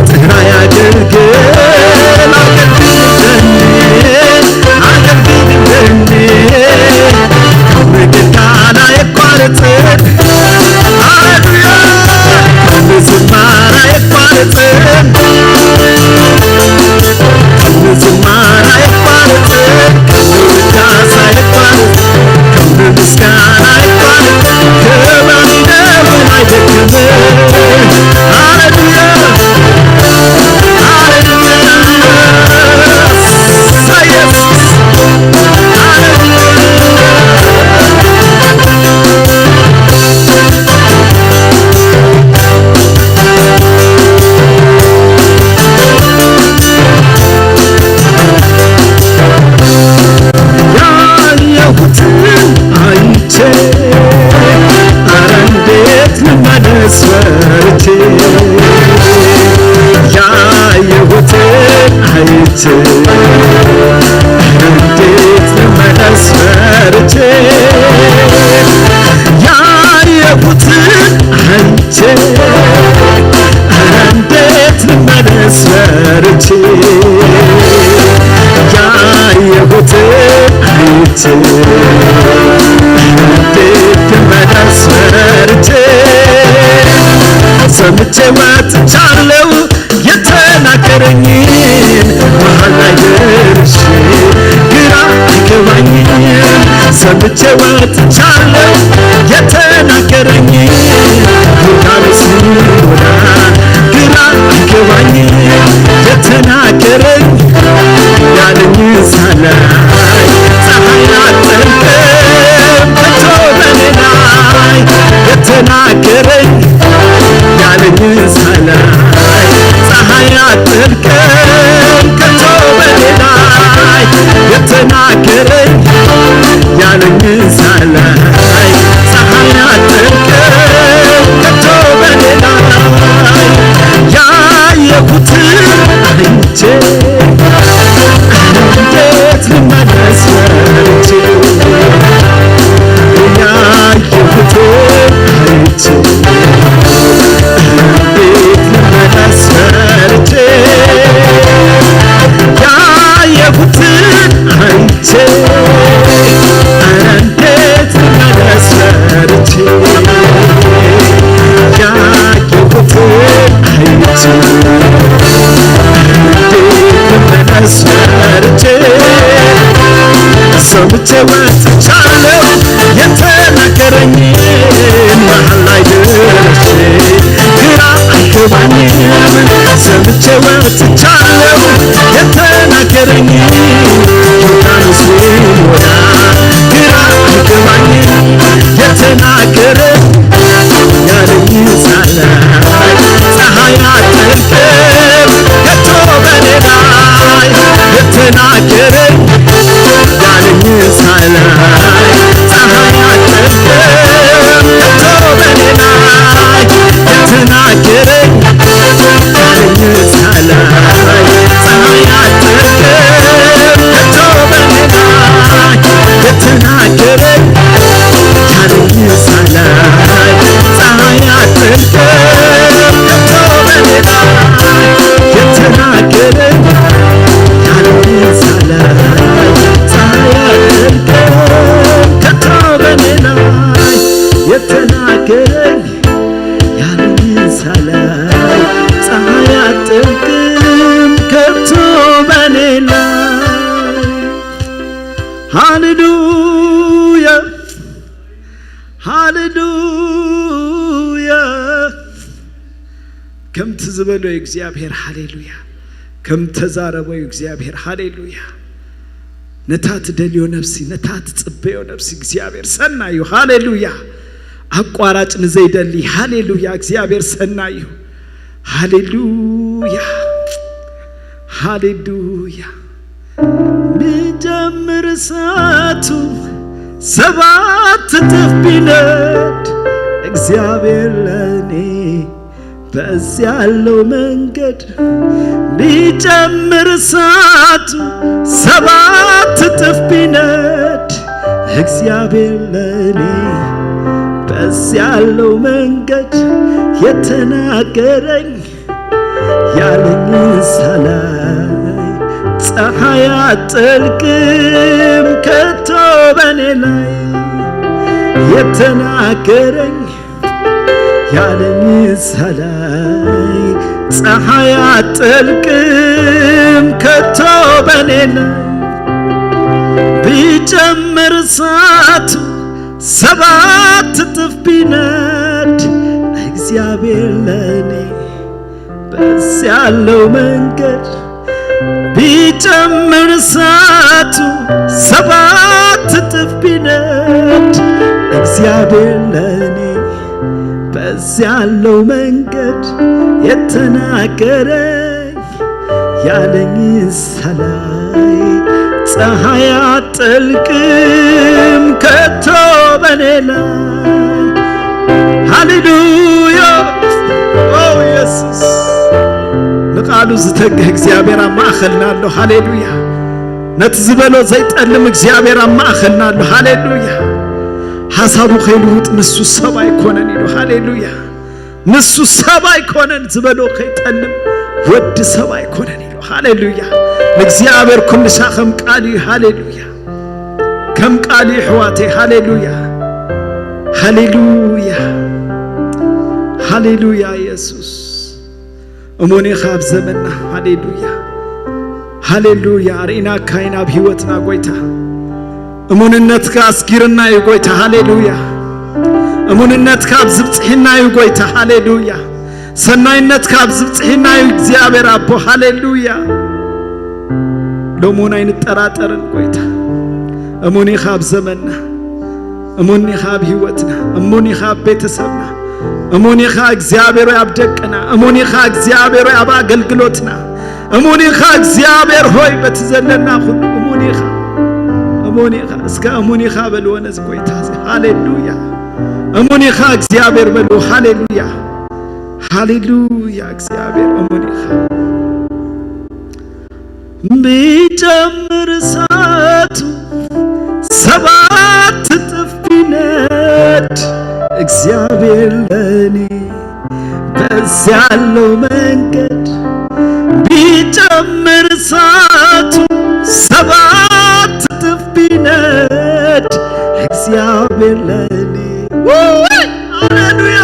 ጥራይ ኣገልግል፣ ኣገልግል እብለኒ፣ ኣገልግል እብለኒ። ካብ ምግልጋል ኣየቋርጽን፣ ሃሌሉያ። ካብ ምዝማር ኣየቋርጽን፣ ካብ ምዝማር ኣየቋርጽን፣ ካብ ምውዳስ ኣየቋርጽን፣ ካብ ምስጋና ኣየቋርጽን። ክብረይ እውን ኣይደክምን። ሃሌሉያ፣ ሃሌሉያ። እሰይ ኢየሱስ። ሃሌሉያ። ያየሁትን አይቼ፣ ኧረ እንዴት ልመለስ ፈርቼ። ያየሁትን አይቼ፣ ኧረ እንዴት ልመለስ ፈርቼ። ያየሁትን አይቼ፣ ኧረ እንዴት ልመለስ ፈርቼ። ያየሁትን አይቼ፣ እንዴት ልመለስ ፈርቼ። ሰምቼ ወጥቻለሁ የተናገረኝን፣ መሃል ላይ ደርሼ ግራ አይገባኝም። ሰምቼ ወጥቻለሁ የተናገረኝን፣ ዮርዳኖስ ይሞላል ሳላይ ፀሐይ አትጠልቅም ከቶ በኔ ላይ የተናገረኝ ያለኝ ሳላይ ፀሐይ አትጠልቅም ከቶ በኔ ላይ ያየሁትን አይቼ እንዴት ልመለስ ፈርቼ ያየሁትን አይቼ እንዴት ልመለስ ፈርቼ ያየሁትን አይቼ ኧረ እንዴት ልመለስ ፈርቼ ያየሁትን አይቼ እንዴት ልመለስ ፈርቼ ሰምቼ ወጥቻለሁ የተናገረኝ መሃል ላይ ደርሼ ግራ አይገባኝም ሰምቼ ወጥቻለሁ የተናገረኝ ዮርዳኖስ ሊሞላ ግራ አይገባኝም የተናገረኝ ያለኝ ሳላይ ፀሐይ አትጠልቅም ከቶ በኔ ላይ የተናገረኝ ያለኝ ሳላይ ፀሐይ አትጠልቅም ከቶ በኔ ላይ የተናገረኝ ያለኝ ሳላይ ፀሐይ አትጠልቅም ከቶ በኔ ላይ የተናገረኝ ያለኝ ሳላይ ፀሐይ አትጠልቅም ከቶ በኔ ላይ የተናገረኝ ያለኝ ሳላይ ፀሐይ አትጠልቅም ከቶ በኔ ላይ የተናገረኝ ያለኝ ሳላይ ፀሐይ አትጠልቅም ከቶ በኔ ላይ ሃሌሉያ ሃሌሉያ ከምቲ ዝበሎ እግዚኣብሔር ሃሌሉያ ከምቲ ተዛረቦ እግዚኣብሔር ሃሌሉያ ነታ ትደልዮ ነፍሲ ነታ ትጽበዮ ነፍሲ እግዚኣብሔር ሰናዩ ሃሌሉያ ኣቋራጭ ንዘይደሊ ሃሌሉያ እግዚኣብሔር ሰናዩ ሃሌሉያ ሃሌሉያ ንጀምር እሳቱ ሰባት እጥፍ ቢነድ እግዚኣብሔር ለኔ በዚያ ያለው መንገድ ቢጨምር እሳቱ ሰባት እጥፍ ቢነድ እግዚአብሔር ለኔ በዚያ ያለው መንገድ የተናገረኝ ያለኝ ሳላይ ፀሐይ አትጠልቅም ከቶ በኔ ላይ የተናገረኝ ያለኝ ሳላይ ፀሐይ አትጠልቅም ከቶ በኔ ላይ ቢጨምር እሳቱ ሰባት እጥፍ ቢነድ እግዚአብሔር ለኔ በዚያ ያለው መንገድ ቢጨምር እሳቱ ሰባት እጥፍ ቢነድ እግዚአብሔር ለኔ በዚያ ያለው መንገድ የተናገረኝ ያለኝ ሳላይ ፀሐይ አትጠልቅም ከቶ በኔ ላይ ሃሌሉያ ኦ ኢየሱስ ንቃሉ ዝተግህ እግዚኣብሔር ኣብ ማእኸልና ኣሎ ሃሌሉያ ነቲ ዝበሎ ዘይጠልም እግዚኣብሔር ኣብ ማእኸልና ኣሎ ሃሌሉያ ሓሳቡ ከይልውጥ ንሱ ሰብ ኣይኮነን ኢሉ ሃሌሉያ ንሱ ሰብ ኣይኮነን ዝበሎ ከይጠልም ወዲ ሰብ ኣይኮነን ኢሉ ሃሌሉያ ንእግዚኣብሔር ኩሉ ሻ ከም ቃል እዩ ሃሌሉያ ከም ቃል እዩ ኣሕዋተይ ሃሌሉያ ሃሌሉያ ሃሌሉያ ኢየሱስ እሙን ኢኻ ኣብ ዘመንና ሃሌሉያ ሃሌሉያ ርኢናካ ኢና ኣብ ህይወትና ጎይታ እሙንነትካ ኣስጊርና እዩ ጎይታ ሃሌሉያ እሙንነትካ ኣብ ዝብፅሒና እዩ ጎይታ ሃሌሉያ ሰናይነትካ ኣብ ዝብፅሒና እዩ እግዚኣብሔር ኣቦ ሃሌሉያ ሎሚ እውን ኣይንጠራጠርን ጎይታ እሙን ኢኻ ኣብ ዘመንና እሙን ኢኻ ኣብ ህይወትና እሙን ኢኻ ኣብ ቤተሰብና እሙን ኢኻ እግዚኣብሔር ሆይ ኣብ ደቅና፣ እሙን ኢኻ እግዚኣብሔር ሆይ ኣብ ኣገልግሎትና፣ እሙን ኢኻ እግዚኣብሔር ሆይ በቲ ዘለና ኩሉ፣ እሙን ኢኻ፣ እሙን ኢኻ። እስከ እሙን ኢኻ በልዎ ነዚ ጎይታ እዚ። ሃሌሉያ። እሙን ኢኻ እግዚኣብሔር በልዎ። ሃሌሉያ፣ ሃሌሉያ። እግዚኣብሔር እሙን ኢኻ። ቢጨምር እሳቱ ሰባት እጥፍ ቢነድ፣ እግዚኣብሔር ለኔ በዚያ ያለው መንገድ። ቢጨምር እሳቱ ሰባት እጥፍ ቢነድ፣ እግዚአብሔር ለኔ፣ ውይ፣ ሃሌሉያ፣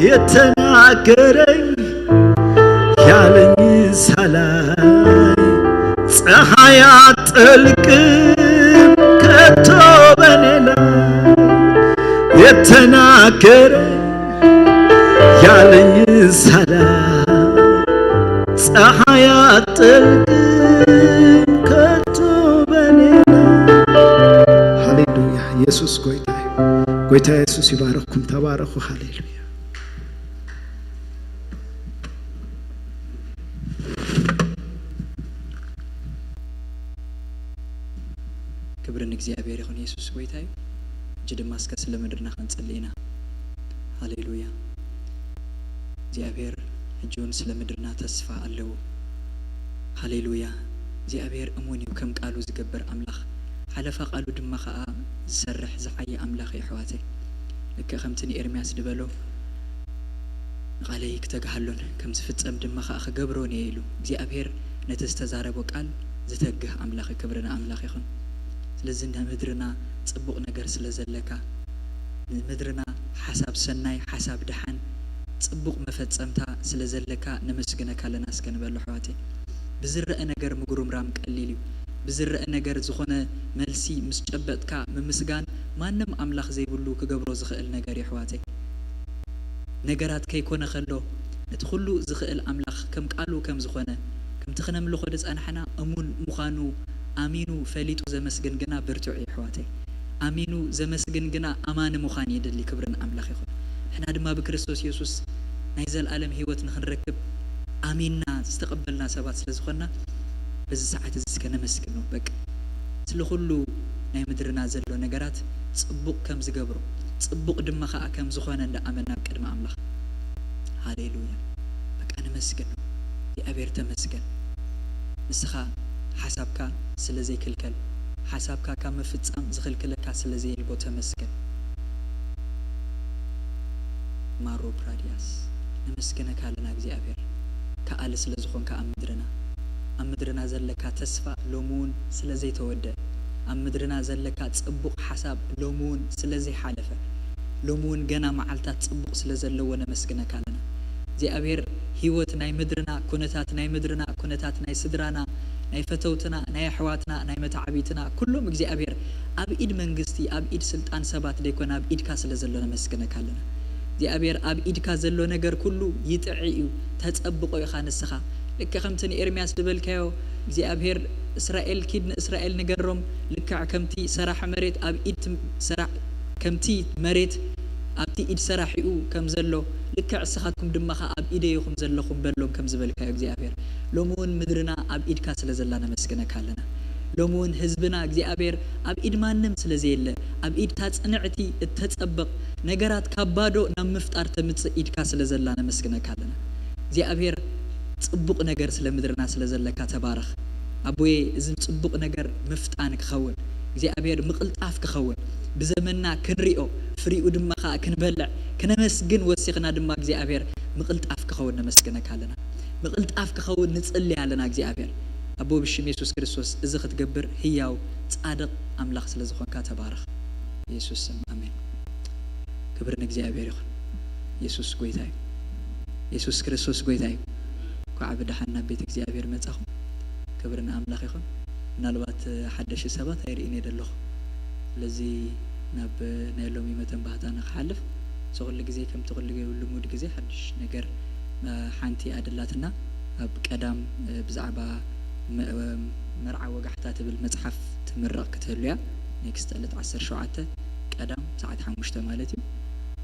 የተናገረኝ ያለኝ ሳላይ፣ ፀሐይ አትጠልቅም ከቶ በኔ ላይ። የተናገረኝ ያለኝ ሳላይ፣ ፀሐይ አትጠልቅም ከቶ በኔ ላይ። ሃሌሉያ። ኢየሱስ ጎይታ እዩ። ጎይታ ኢየሱስ ይባርኽኩም። ተባረኹ። ሃሌሉያ። ክብሪ ንእግዚኣብሔር ይኹን። የሱስ ጎይታ እዩ። ሕጂ ድማ እስከ ስለ ምድርና ክንጽሊ ኢና። ሃሌሉያ። እግዚኣብሔር ሕጂ እውን ስለ ምድርና ተስፋ ኣለዎ። ሃሌሉያ። እግዚኣብሔር እሙን እዩ፣ ከም ቃሉ ዝገብር ኣምላኽ፣ ሓለፋ ቃሉ ድማ ኸኣ ዝሰርሕ ዝዓየ ኣምላኽ እዩ፣ ኣሕዋተይ። ልክዕ ከምቲ ንኤርምያስ ዝበሎ፣ ንቓለይ ክተግሃሎን ከም ዝፍጸም ድማ ኸኣ ክገብሮን እየ ኢሉ። እግዚኣብሔር ነቲ ዝተዛረቦ ቃል ዝተግህ ኣምላኽ እዩ። ክብሪ ንኣምላኽ ይኹን። ስለዚ ንምድርና ጽቡቕ ነገር ስለ ዘለካ፣ ንምድርና ሓሳብ ሰናይ፣ ሓሳብ ደሓን፣ ጽቡቕ መፈጸምታ ስለ ዘለካ ነመስግነካ ኣለና እስከ ንበሎ ኣሕዋተይ። ብዝረአ ነገር ምጉርምራም ቀሊል እዩ። ብዝረአ ነገር ዝኾነ መልሲ ምስ ጨበጥካ ምምስጋን ማንም ኣምላኽ ዘይብሉ ክገብሮ ዝኽእል ነገር እዩ ኣሕዋተይ። ነገራት ከይኮነ ከሎ ነቲ ኩሉ ዝኽእል ኣምላኽ ከም ቃሉ ከም ዝኾነ፣ ከምቲ ክነምልኾ ዝጸናሕና እሙን ምዃኑ ኣሚኑ ፈሊጡ ዘመስግን ግና ብርቱዕ እዩ ኣሕዋተይ። ኣሚኑ ዘመስግን ግና ኣማኒ ምዃን የድሊ። ክብሪ ንኣምላኽ ይኹን። ንሕና ድማ ብክርስቶስ የሱስ ናይ ዘለኣለም ህይወት ንኽንረክብ ኣሚንና ዝተቐበልና ሰባት ስለ ዝኾንና፣ በዚ ሰዓት እዚ እስከ ነመስግኖ። በቃ ስለ ኩሉ ናይ ምድርና ዘሎ ነገራት ጽቡቕ ከም ዝገብሮ፣ ጽቡቕ ድማ ኸኣ ከም ዝኾነ እንዳኣመና ኣብ ቅድሚ ኣምላኽ። ሃሌሉያ። በቃ ነመስግኖ። እግዚኣብሔር ተመስገን። ንስኻ ሓሳብካ ስለ ዘይክልከል፣ ሓሳብካ ካብ ምፍጻም ዝኽልክለካ ስለ ዘየልቦ ተመስገን። ማሮ ፕራዲያስ፣ ነመስግነካ ኣለና እግዚኣብሔር፣ ከኣሊ ስለ ዝኾንካ ኣብ ምድርና፣ ኣብ ምድርና ዘለካ ተስፋ ሎሚ እውን ስለ ዘይተወደ፣ ኣብ ምድርና ዘለካ ጽቡቕ ሓሳብ ሎሚ እውን ስለ ዘይሓለፈ፣ ሎሚ እውን ገና መዓልታት ጽቡቕ ስለ ዘለዎ ነመስግነካ ኣለና። እግዚኣብሔር ህይወት ናይ ምድርና፣ ኩነታት ናይ ምድርና፣ ኩነታት ናይ ስድራና፣ ናይ ፈተውትና፣ ናይ ኣሕዋትና፣ ናይ መታዕቢትና፣ ኩሎም እግዚኣብሔር ኣብ ኢድ መንግስቲ፣ ኣብ ኢድ ስልጣን ሰባት ደይኮነ ኣብ ኢድካ ስለ ዘሎ ነመስግነካ ኣለና። እግዚኣብሔር ኣብ ኢድካ ዘሎ ነገር ኩሉ ይጥዒ እዩ፣ ተጸብቆ ኢኻ ንስኻ። ልክዕ ከምቲ ንኤርምያስ ዝበልካዮ እግዚኣብሔር እስራኤል ኪድ ንእስራኤል ንገሮም፣ ልክዕ ከምቲ ሰራሕ መሬት ኣብ ኢድ ትም-፣ ሰራሕ ከምቲ መሬት ኣብቲ ኢድ ሰራሒኡ ከም ዘሎ፣ ልክዕ እስኻትኩም ድማ ኸኣ ኣብ ኢደይ ኢኹም ዘለኹም በሎም ከም ዝበልካዮ እግዚኣብሔር። ሎሚ እውን ምድርና ኣብ ኢድካ ስለ ዘላ ነመስግነካ ኣለና። ሎሚ እውን ህዝብና እግዚኣብሔር ኣብ ኢድ ማንም ስለ ዘየለ፣ ኣብ ኢድካ ጽንዕቲ እተጸብቕ ነገራት ካብ ባዶ ናብ ምፍጣር ተምጽእ ኢድካ ስለ ዘላ ነመስግነካ ኣለና። እግዚኣብሔር ጽቡቕ ነገር ስለ ምድርና ስለ ዘለካ ተባረኽ። ኣቦየ፣ እዚ ጽቡቕ ነገር ምፍጣን ክኸውን፣ እግዚኣብሔር ምቕልጣፍ ክኸውን፣ ብዘመንና ክንሪኦ፣ ፍሪኡ ድማ ኸኣ ክንበልዕ፣ ክነመስግን ወሲኽና ድማ እግዚኣብሔር ምቕልጣፍ ክኸውን ነመስግነካ ኣለና። ምቕልጣፍ ክኸውን ንጽሊ ኣለና እግዚኣብሔር። ኣቦ፣ ብሽም የሱስ ክርስቶስ እዚ ክትገብር ህያው ጻድቕ ኣምላኽ ስለ ዝኾንካ ተባረኽ። የሱስ ስም ኣሜን። ክብሪ ንእግዚኣብሔር ይኹን። የሱስ ጎይታ እዩ። የሱስ ክርስቶስ ጎይታ እዩ። እንኳዕ ብደሓን ናብ ቤት እግዚኣብሔር መጻኹም። ክብሪ ንኣምላኽ ይኹን። ምናልባት ሓደሽቲ ሰባት ኣይርእን እየ ዘለኹ። ስለዚ ናብ ናይ ሎሚ መተንባህታ ንክሓልፍ፣ እዚ ኩሉ ግዜ ከምቲ ኩሉ ልሙድ ግዜ ሓድሽ ነገር፣ እ፣ ሓንቲ ኣደላትና ኣብ ቀዳም፣ እ፣ ብዛዕባ መ-፣ መርዓ ወጋሕታ ትብል መጽሓፍ ትምረቕ ክትህሉ እያ። ኔክስት ዕለት ዓሰርተ ሸውዓተ ቀዳም ሰዓት ሓሙሽተ ማለት እዩ።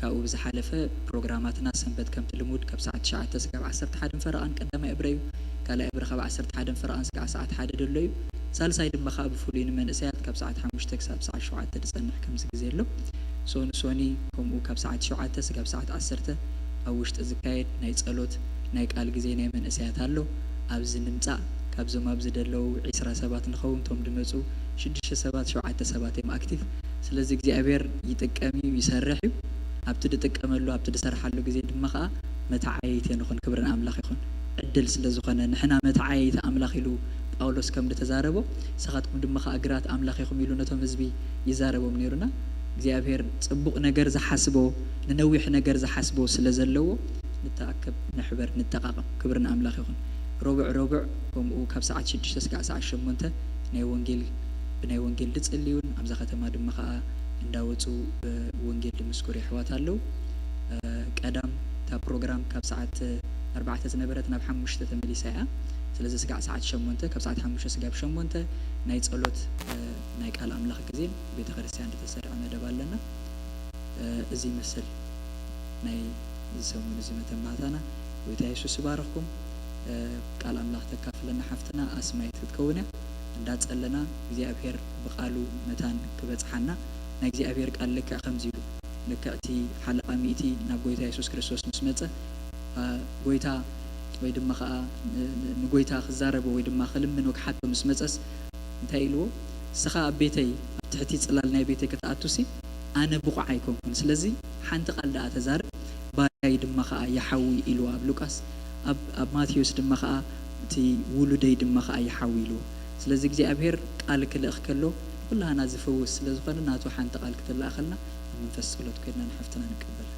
ካብኡ ብዝሓለፈ ፕሮግራማትና ሰንበት ከምቲ ልሙድ ካብ ሰዓት ትሽዓተ ስጋብ ዓሰርተ ሓደን ፈረቓን ቀዳማይ እብረ እዩ። ካልኣይ እብረ ካብ ዓሰርተ ሓደን ፈረቓን ስጋብ ሰዓት ሓደ ደሎ እዩ። ሳልሳይ ድማ ከዓ ብፍሉይ ንመንእሰያት ካብ ሰዓት ሓሙሽተ ክሳብ ሰዓት ሸውዓተ ዝጸንሕ ከምዚ ግዜ ኣሎ። ሶኒ ሶኒ ከምኡ ካብ ሰዓት ሸውዓተ ስጋብ ሰዓት ዓሰርተ ኣብ ውሽጢ ዝካየድ ናይ ጸሎት ናይ ቃል ግዜ ናይ መንእሰያት ኣሎ። ኣብዚ ንምጻእ ካብዞም ኣብዚ ደለዉ ዒስራ ሰባት ንኸውን። እቶም ድመጹ ሽዱሽተ ሰባት ሸውዓተ ሰባት እዮም ኣክቲቭ። ስለዚ እግዚኣብሔር ይጥቀም እዩ፣ ይሰርሕ እዩ። ኣብቲ ድጥቀመሉ ኣብቲ ድሰርሓሉ ግዜ ድማ ከዓ መተዓየይቴ ንኹን። ክብሪ ንኣምላኽ ይኹን። ዕድል ስለ ዝኾነ ንሕና መተዓየይቲ ኣምላኽ ኢሉ ጳውሎስ ከም ድተዛረቦ ንስኻትኩም ድማ ከዓ ግራት ኣምላኽ ኢኹም ኢሉ ነቶም ህዝቢ ይዛረቦም ነይሩና። እግዚኣብሔር ጽቡቕ ነገር ዝሓስቦ ንነዊሕ ነገር ዝሓስቦ ስለ ዘለዎ ንተኣከብ፣ ንሕበር፣ ንጠቓቐም። ክብሪ ንኣምላኽ ይኹን። ረቡዕ ረቡዕ ከምኡ ካብ ሰዓት ሽዱሽተ ስጋዕ ሰዓት ሸሞንተ ናይ ወንጌል ብናይ ወንጌል ድጽልዩን ኣብዛ ከተማ ድማ ከዓ እንዳወፁ ብወንጌል ድምስኩር የሕዋት ኣለዉ። ቀዳም እታ ፕሮግራም ካብ ሰዓት ኣርባዕተ ዝነበረት ናብ ሓሙሽተ ተመሊሳ እያ። ስለዚ ስጋዕ ሰዓት ሸሞንተ፣ ካብ ሰዓት ሓሙሽተ ስጋብ ሸሞንተ ናይ ጸሎት ናይ ቃል ኣምላኽ ግዜን ቤተ ክርስቲያን ዝተሰርዐ መደብ ኣለና። እዚ ይመስል ናይ እዚ ሰሙን እዚ መተማህታና። ጎይታ የሱስ ይባርኽኩም። ቃል ኣምላኽ ተካፍለና ሓፍትና ኣስማይት ክትከውን እያ። እንዳጸለና እግዚኣብሔር ብቃሉ መታን ክበጽሓና ናይ እግዚኣብሔር ቃል ልክዕ ከምዚ ኢሉ ልክዕ እቲ ሓለቓ ሚእቲ ናብ ጎይታ የሱስ ክርስቶስ ምስ መጸ ጎይታ ወይ ድማ ከዓ ንጎይታ ክዛረቦ ወይ ድማ ክልምኖ ክሓቶ ምስ መጸስ እንታይ ኢልዎ? ንስኻ ኣብ ቤተይ ኣብ ትሕቲ ጽላል ናይ ቤተይ ክትኣቱሲ ኣነ ብቑዕ ኣይኮንኩን። ስለዚ ሓንቲ ቃል ደኣ ተዛረብ፣ ባርያይ ድማ ከኣ ይሓዊ ኢልዎ ኣብ ሉቃስ። ኣብ ኣብ ማቴዎስ ድማ ከኣ እቲ ውሉደይ ድማ ከኣ ይሓዊ ኢልዎ። ስለዚ እግዚኣብሔር ቃል ክልእኽ ከሎ ንኹላህና ዝፍውስ ስለ ዝኾነ ናቱ ሓንቲ ቃል ክትለኣኸልና ኣብ መንፈስ ጸሎት ኮይንና ንሓፍትና ንቀበል።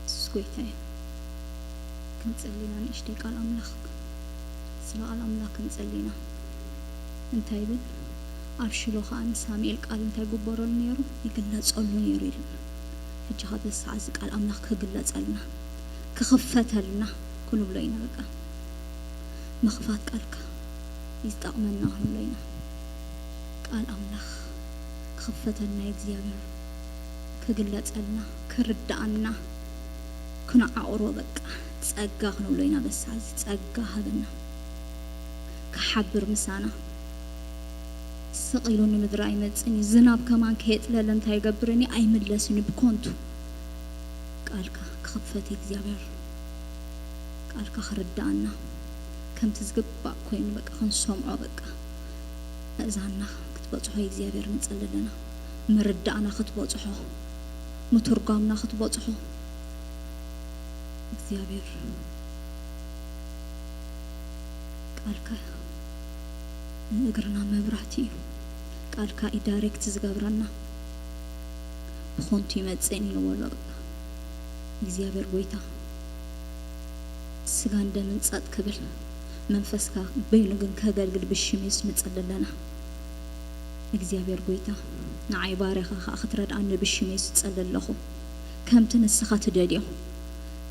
የሱስ ጎይታ እዩ። ክንጸሊ ኢና ንእሽተይ ቃል ኣምላኽ፣ ስለ ቃል ኣምላኽ ክንጸሊ ኢና። እንታይ ይብል? ኣብ ሽሎ ኸኣ ንሳሙኤል ቃል እንታይ ግበረሉ ነይሩ? ይግለጸሉ ነይሩ ይብል። ሕጂ ኸኣ በዚ ሰዓት እዚ ቃል ኣምላኽ ክግለጸልና፣ ክኽፈተልና ክንብሎ ኢና። በቃ ምኽፋት ቃልካ ይጠቕመና ክንብሎ ኢና። ቃል ኣምላኽ ክኽፈተልና እግዚኣብሔር ክግለጸልና፣ ክርድኣና፣ ክንዓቑሮ በቃ ጸጋ ክንብሎ ኢና። በዚ ሰዓት እዚ ጸጋ ሃበና። ክሓብር ምሳና። ስቕ ኢሉ ንምድሪ ኣይመጽእን እዩ። ዝናብ ከማን ከየጥለለ እንታይ ይገብርን እዩ? ኣይምለስን እዩ ብኮንቱ። ቃልካ ክኽፈት እዩ እግዚኣብሔር። ቃልካ ክርድኣና። ከምቲ ዝግባእ ኮይኑ በቃ ክንሰምዖ በቃ። ምእዛንና ክትበጽሖ እግዚኣብሔር ንጸሊ ኣለና። ምርዳእና ክትበጽሖ፣ ምትርጓምና ክትበጽሖ እግዚኣብሔር ቃልካ ንእግርና መብራህቲ እዩ። ቃልካ እዩ ዳይሬክት ዝገብረና። ብኾንቱ ይመጽእን እዩ ንበሎ በቃ እግዚኣብሔር ጎይታ ስጋን ደምን ጸጥ ክብል መንፈስካ በይኑ ግን ከገልግል ብሽም የሱስ ንጸሊ ኣለና። እግዚኣብሔር ጎይታ ንዓይ ባርያኻ ኸኣ ክትረድኣኒ ብሽም የሱስ እጸሊ ኣለኹ። ከምቲ ንስኻ ትደልዮ፣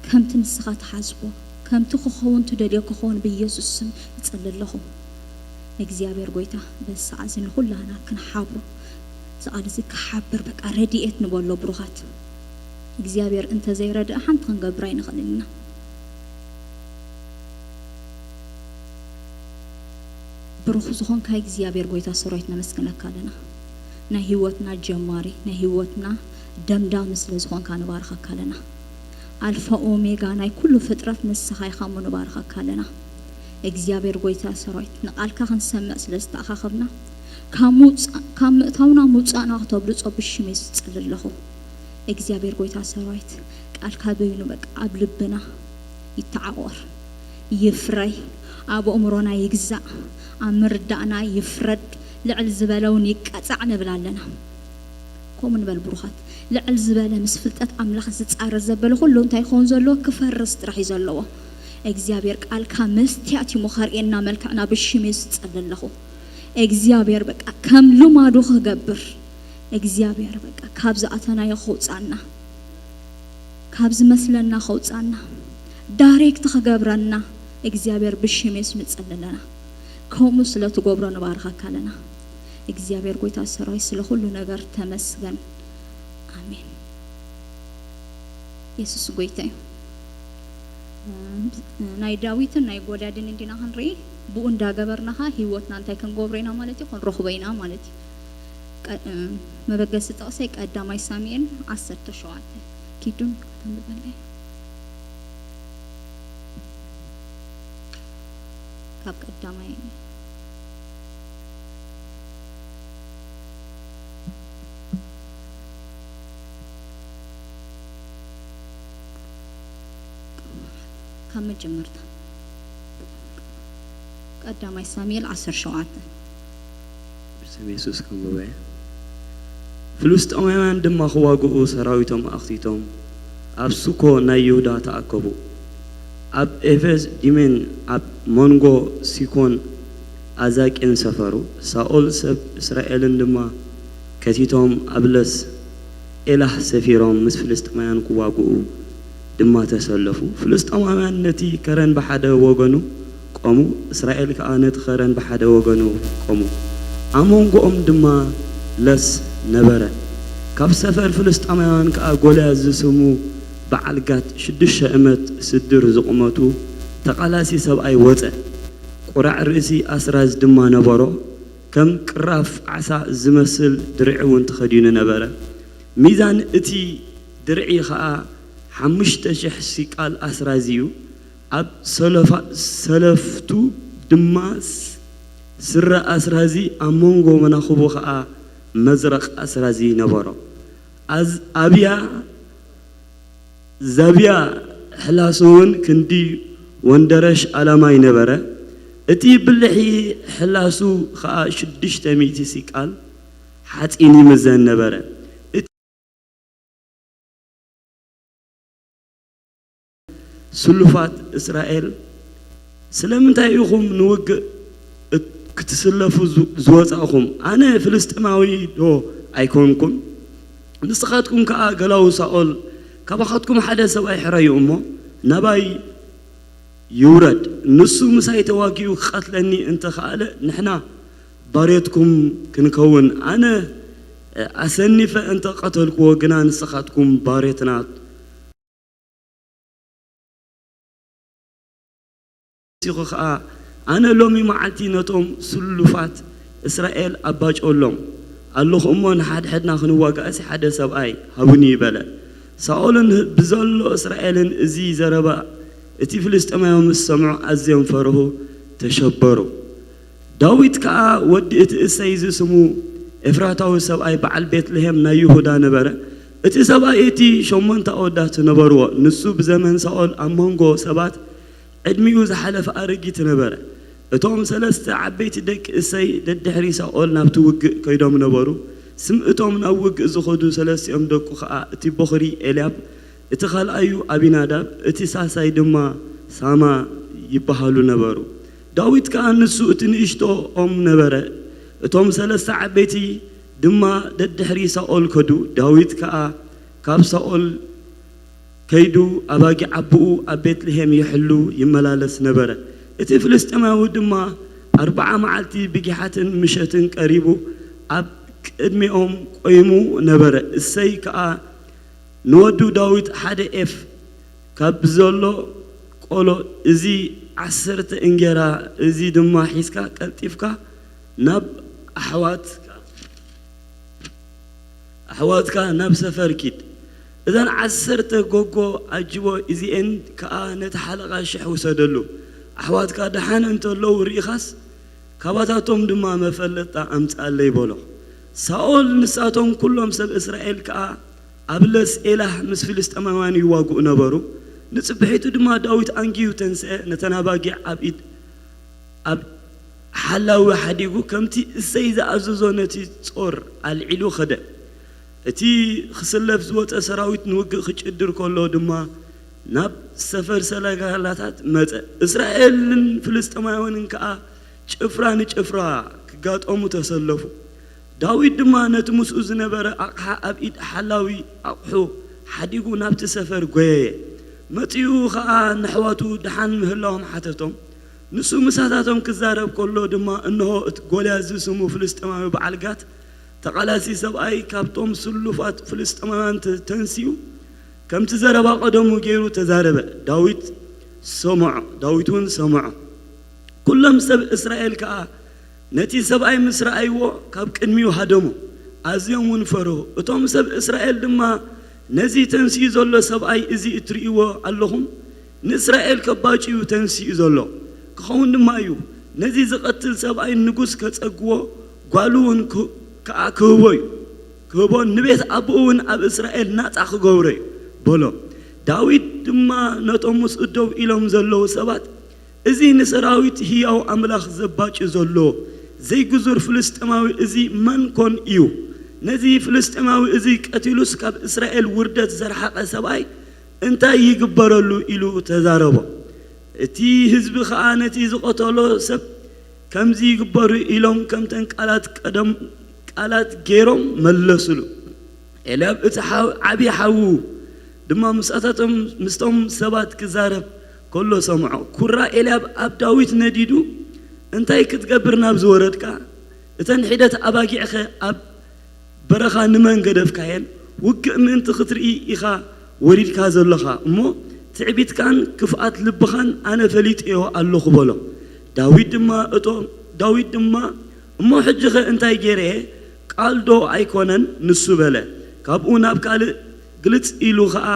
ከምቲ ንስኻ ትሓስቦ፣ ከምቲ ክኸውን ትደልዮ ክኸውን ብየሱስ ስም እጸሊ ኣለኹ። እግዚኣብሔር ጎይታ በዚ ሰዓት እዚ ንኹላህና ክንሓብሮ እዚ ቃል እዚ ክሓብር በቃ ረድኤት ንበሎ ብሩኻት። እግዚኣብሔር እንተዘይረድእ ሓንቲ ክንገብር ኣይንኽእልን ኢና። ብሩኽ ዝኾንካ እግዚኣብሔር ጎይታ ሰራዊት ነመስግነካ ኣለና። ናይ ህይወትና ጀማሪ ናይ ህይወትና ደምዳሚ ስለ ዝኾንካ ንባርኸካ ኣለና። ኣልፋ ኦሜጋ ናይ ኩሉ ፍጥረት ንስኻ ኢኻ እሞ ንባርኸካ ኣለና። እግዚኣብሔር ጎይታ ሰራዊት ንቓልካ ክንሰምዕ ስለ ዝተኣኻኸብና ካብ ምውፃእ ካብ ምእታውና ምውፃእና ክተብልፆ ብሽም የሱስ ጸሊ ኣለኹ። እግዚኣብሔር ጎይታ ሰራዊት ቃልካ በይኑ በቃ ኣብ ልብና ይተዓቆር፣ ይፍረይ፣ ኣብ ኣእምሮና ይግዛእ፣ ኣብ ምርዳእና ይፍረድ፣ ልዕል ዝበለ እውን ይቀጻዕ ንብል ኣለና። ከምኡ ንበል ብሩኻት። ልዕል ዝበለ ምስ ፍልጠት ኣምላኽ ዝጻረር ዘበለ ኩሉ እንታይ ክኸውን ዘለዎ? ክፈርስ ጥራሕ እዩ ዘለዎ። እግዚኣብሔር ቃልካ መስትያት እዩ እሞ ከርእየና መልክዕና ብሽም የሱስ ጸሊ ኣለኹ። እግዚኣብሔር በቃ ከም ልማዱ ክገብር እግዚኣብሔር በቃ ካብ ዝኣተናዮ ከውፃና ካብ ዝመስለና ከውፃና ዳይሬክት ክገብረና እግዚኣብሔር ብሽም የሱስ ንፅሊ ኣለና። ከምኡ ስለ ትገብሮ ንባርኸካ ኣለና። እግዚኣብሔር ጎይታ ሰራዊት ስለ ኩሉ ነገር ተመስገን። ኣሜን። የሱስ ጎይታ እዩ። ናይ ዳዊትን ናይ ጎልያድን እንዲና ክንርኢ ብኡ እንዳገበርናኻ ህይወትና እንታይ ክንገብሮ ኢና ማለት እዩ ክንረኽቦ ኢና ማለት እዩ። መበገሲ ጥቕሰይ ቀዳማይ ሳሙኤል ዓሰርተ ሸውዓተ ኪዱን ተንብበለይ። ካብ ቀዳማይ ካብ መጀመርታ ቀዳማይ ሳሙኤል ዓሰርተ ሸውዓተ። ብስም የሱስ ከንብቦ እየ። ፍልስጤማውያን ድማ ክዋግኡ ሰራዊቶም ኣኽቲቶም ኣብ ሱኮ ናይ ይሁዳ ተኣከቡ። ኣብ ኤፌስ ዲሜን ኣብ መንጎ ሲኮን ኣዛቂን ሰፈሩ። ሳኦል ሰብ እስራኤልን ድማ ከቲቶም ኣብ ለስ ኤላህ ሰፊሮም ምስ ፍልስጥኤማውያን ክዋግኡ ድማ ተሰለፉ። ፍልስጥኤማውያን ነቲ ከረን ብሓደ ወገኑ ቆሙ፣ እስራኤል ከኣ ነቲ ከረን ብሓደ ወገኑ ቆሙ። ኣብ መንጎኦም ድማ ለስ ነበረ። ካብ ሰፈር ፍልስጥኤማውያን ከኣ ጎልያድ ዝስሙ በዓል ጋት ሽዱሽተ እመት ስድር ዝቑመቱ ተቓላሲ ሰብኣይ ወጸ። ቁራዕ ርእሲ ኣስራዝ ድማ ነበሮ። ከም ቅራፍ ዓሳ ዝመስል ድርዒ እውን ተኸዲኑ ነበረ። ሚዛን እቲ ድርዒ ኸኣ ሓሙሽተ ሽሕ ሲቃል ኣስራዚ እዩ። ኣብ ሰለፋ-፣ ሰለፍቱ ድማ ስ-፣ ስረ ኣስራዚ፣ ኣብ መንጎ መናኽቡ ኸኣ መዝረቕ ኣስራዚ ነበሮ። ኣዝ-፣ ኣብያ ዛብያ ሕላሱ እውን ክንዲ ወንደረሽ ኣላማይ ነበረ። እቲ ብልሒ ሕላሱ ኸኣ ሽዱሽተ ሚእቲ ሲቃል ሓጺን ይምዘን ነበረ። እቲ ስሉፋት እስራኤል፣ ስለምንታይ ኢኹም ንውግእ እት-፣ ክትስለፉ ዝ-፣ ዝወጻእኹም? ኣነ ፍልስጥኤማዊ ዶ ኣይኮንኩን? ንስኻትኩም ከኣ ገላዉ ሳኦል፣ ካባኻትኩም ሓደ ሰብኣይ ሕረዩ እሞ፣ ናባይ ይውረድ። ንሱ ምሳይ ተዋጊኡ ክቐትለኒ እንተ ኸኣለ፣ ንሕና ባርየትኩም ክንከውን፣ ኣነ ኣሰኒፈ እንተ ቐተልክዎ ግና፣ ንስኻትኩም ባርየትና። ኢኹ ኸኣ፣ ኣነ ሎሚ መዓልቲ ነቶም ስሉፋት እስራኤል ኣባጨሎም ኣለኹ እሞ፣ ንሓድሕድና ክንዋጋእሲ ሓደ ሰብኣይ ሃቡኒ በለ። ሳኦልን ብዘሎ እስራኤልን እዚ ዘረባ እቲ ፍልስጥኤማዊ ምስ ሰምዑ ኣዝዮም ፈርሁ፣ ተሸበሩ። ዳዊት ከኣ ወዲ እቲ እሰይ ዝስሙ ኤፍራታዊ ሰብኣይ በዓል ቤትልሄም ናይ ይሁዳ ነበረ። እቲ ሰብኣይ እቲ ሸሞንተ ኣወዳት ነበርዎ። ንሱ ብዘመን ሳኦል ኣብ መንጎ ሰባት ዕድሚኡ ዝሓለፈ ኣረጊት ነበረ። እቶም ሰለስተ ዓበይቲ ደቂ እሰይ ደድሕሪ ሳኦል ናብቲ ውግእ ከይዶም ነበሩ። ስም እቶም ናብ ውግእ ዝኸዱ ሰለስቲኦም ደቁ ኸኣ እቲ ቦኽሪ ኤልያብ፣ እቲ ኻልኣዩ ኣቢናዳብ፣ እቲ ሳሳይ ድማ ሳማ ይበሃሉ ነበሩ። ዳዊት ከኣ ንሱ እቲ ንእሽቶኦም ነበረ። እቶም ሰለስተ ዓበይቲ ድማ ደድሕሪ ሳኦል ከዱ። ዳዊት ከኣ ካብ ሳኦል ከይዱ ኣባጊዕ ኣቦኡ ኣብ ቤትልሄም ይሕሉ ይመላለስ ነበረ። እቲ ፍልስጥኤማዊ ድማ ኣርብዓ መዓልቲ ብጊሓትን ምሸትን ቀሪቡ ኣብ ቅድሚኦም ቆይሙ ነበረ። እሰይ ከኣ ንወዱ ዳዊት ሓደ ኤፍ ካብ ዘሎ ቆሎ፣ እዚ ዓሰርተ እንጌራ፣ እዚ ድማ ሒዝካ ቀልጢፍካ ናብ ኣሕዋትካ ኣሕዋትካ ናብ ሰፈር ኪድ። እዘን ዓሰርተ ጎጎ ኣጅቦ እዚኤን ከኣ ነቲ ሓለቓ ሽሕ ውሰደሉ። ኣሕዋትካ ደሓን እንተለዉ ርኢኻስ፣ ካባታቶም ድማ መፈለጥታ ኣምጽኣለይ በሎ። ሳኦል፣ ንሳቶም ኩሎም ሰብ እስራኤል ከኣ ኣብ ለስ ኤላህ ምስ ፍልስጥኤማውያን ይዋግኡ ነበሩ። ንጽብሒቱ ድማ ዳዊት ኣንጊሁ ተንስአ፣ ነተን ኣባጊዕ ኣብ ኢድ ኣብ ሓላዊ ሓዲጉ፣ ከምቲ እሰይ ዝኣዘዞ ነቲ ጾር ኣልዒሉ ኸደ። እቲ ክስለፍ ዝወጸ ሰራዊት ንውግእ ክጭድር ከሎ ድማ ናብ ሰፈር ሰረገላታት መጸ። እስራኤልን ፍልስጥኤማውያንን ከኣ ጭፍራ ንጭፍራ ክጋጠሙ ተሰለፉ። ዳዊት ድማ ነቲ ምስኡ ዝነበረ ኣቕሓ ኣብ ኢድ ሓላዊ ኣቕሑ ሓዲጉ ናብቲ ሰፈር ጐየየ። መጺኡ ኸኣ ነሕዋቱ ደሓን ምህላዎም ሓተቶም። ንሱ ምሳታቶም ክዛረብ ከሎ ድማ፣ እንሆ፣ እቲ ጎልያት ዝስሙ ፍልስጤማዊ በዓል ጋት፣ ተቓላሲ ሰብኣይ፣ ካብቶም ስሉፋት ፍልስጤማውያን ተ-፣ ተንሲኡ፣ ከምቲ ዘረባ ቀደሙ ገይሩ ተዛረበ። ዳዊት ሰምዖ፣ ዳዊት እውን ሰምዖ። ኩሎም ሰብ እስራኤል ከኣ ነቲ ሰብኣይ ምስ ረኣይዎ፣ ካብ ቅድሚኡ ሃደሙ፣ ኣዝዮም እውን ፈርሁ። እቶም ሰብ እስራኤል ድማ፣ ነዚ ተንሲኡ ዘሎ ሰብኣይ እዚ እትርእይዎ ኣለኹም፣ ንእስራኤል ከባጭ እዩ ተንሲኡ ዘሎ፣ ክኸውን ድማ እዩ። ነዚ ዝቐትል ሰብኣይ ንጉስ ከጸግዎ፣ ጓሉ እውን ክ-፣ ከኣ ክህቦ እዩ። ክህቦን ንቤት ኣቦኡ እውን ኣብ እስራኤል ናጻ ክገብሮ እዩ፣ በሎ። ዳዊት ድማ ነቶም ምስኡ ደው ኢሎም ዘለዉ ሰባት፣ እዚ ንሰራዊት ህያው ኣምላኽ ዘባጭ ዘሎ ዘይግዙር ፍልስጤማዊ እዚ መን ኮን እዩ? ነዚ ፍልስጤማዊ እዚ ቀቲሉስ ካብ እስራኤል ውርደት ዘርሓቐ ሰብኣይ እንታይ ይግበረሉ? ኢሉ ተዛረቦ። እቲ ህዝቢ ኸኣ ነቲ ዝቐተሎ ሰብ ከምዚ ይግበሩ ኢሎም ከምተን ቃላት ቀደም ቃላት ገይሮም መለሱሉ። ኤልያብ እቲ ሓው-፣ ዓቢ ሓዉ ድማ ምስኣታቶም፣ ምስቶም ሰባት ክዛረብ ከሎ ሰምዖ። ኩራ ኤልያብ ኣብ ዳዊት ነዲዱ፣ "እንታይ ክትገብር ናብ ዝወረድካ? እተን ሒደት ኣባጊዕኸ ኣብ በረኻ ንመን ገደፍካየን? ውግእ ምእንቲ ክትርኢ ኢኻ ወሪድካ ዘሎኻ እሞ፣ ትዕቢትካን ክፍኣት ልብኻን ኣነ ፈሊጠዮ ኣለኹ" በሎ። ዳዊት ድማ እቶም፣ ዳዊት ድማ፣ "እሞ ሕጂኸ እንታይ ገይረ እየ? ቃል ዶ ኣይኮነን?" ንሱ በለ። ካብኡ ናብ ካልእ ግልጽ ኢሉ ኸኣ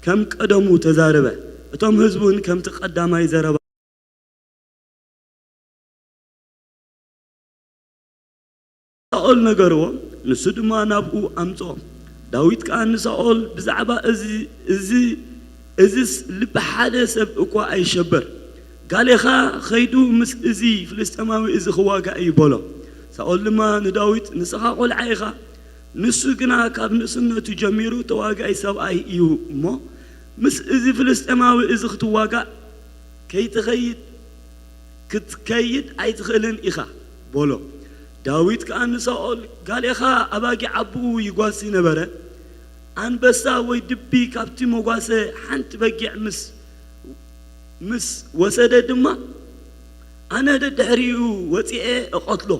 ከም ቀደሙ ተዛረበ። እቶም ህዝቢ እውን ከምቲ ቀዳማይ ዘረባ ሳኦል ነገርዎ፣ ንሱ ድማ ናብኡ ኣምጽኦ። ዳዊት ከኣ ንሳኦል ብዛዕባ እዚ፣ እዚ፣ እዝስ ልቢ ሓደ ሰብ እኳ ኣይሸበር፣ ጋሌኻ ኸይዱ ምስ እዚ ፍልስጤማዊ እዚ ክዋጋእ እዩ በሎ። ሳኦል ድማ ንዳዊት፣ "ንስኻ ቈልዓ ኢኻ፣ ንሱ ግና ካብ ንእስነቱ ጀሚሩ ተዋጋኢ ሰብኣይ እዩ እሞ፣ ምስ እዚ ፍልስጤማዊ እዚ ክትዋጋእ ከይትኸይድ፣ ክትከይድ ኣይትኽእልን ኢኻ" በሎ። ዳዊት ከኣ ንሳኦል፣ "ጋሌኻ ኣባጊዕ ኣቦኡ ይጓሲ ነበረ፣ ኣንበሳ ወይ ድቢ ካብቲ መጓሰ ሓንቲ በጊዕ ምስ፣ ምስ ወሰደ ድማ፣ ኣነ ደድሕሪኡ ወጺኤ እቐትሎ፣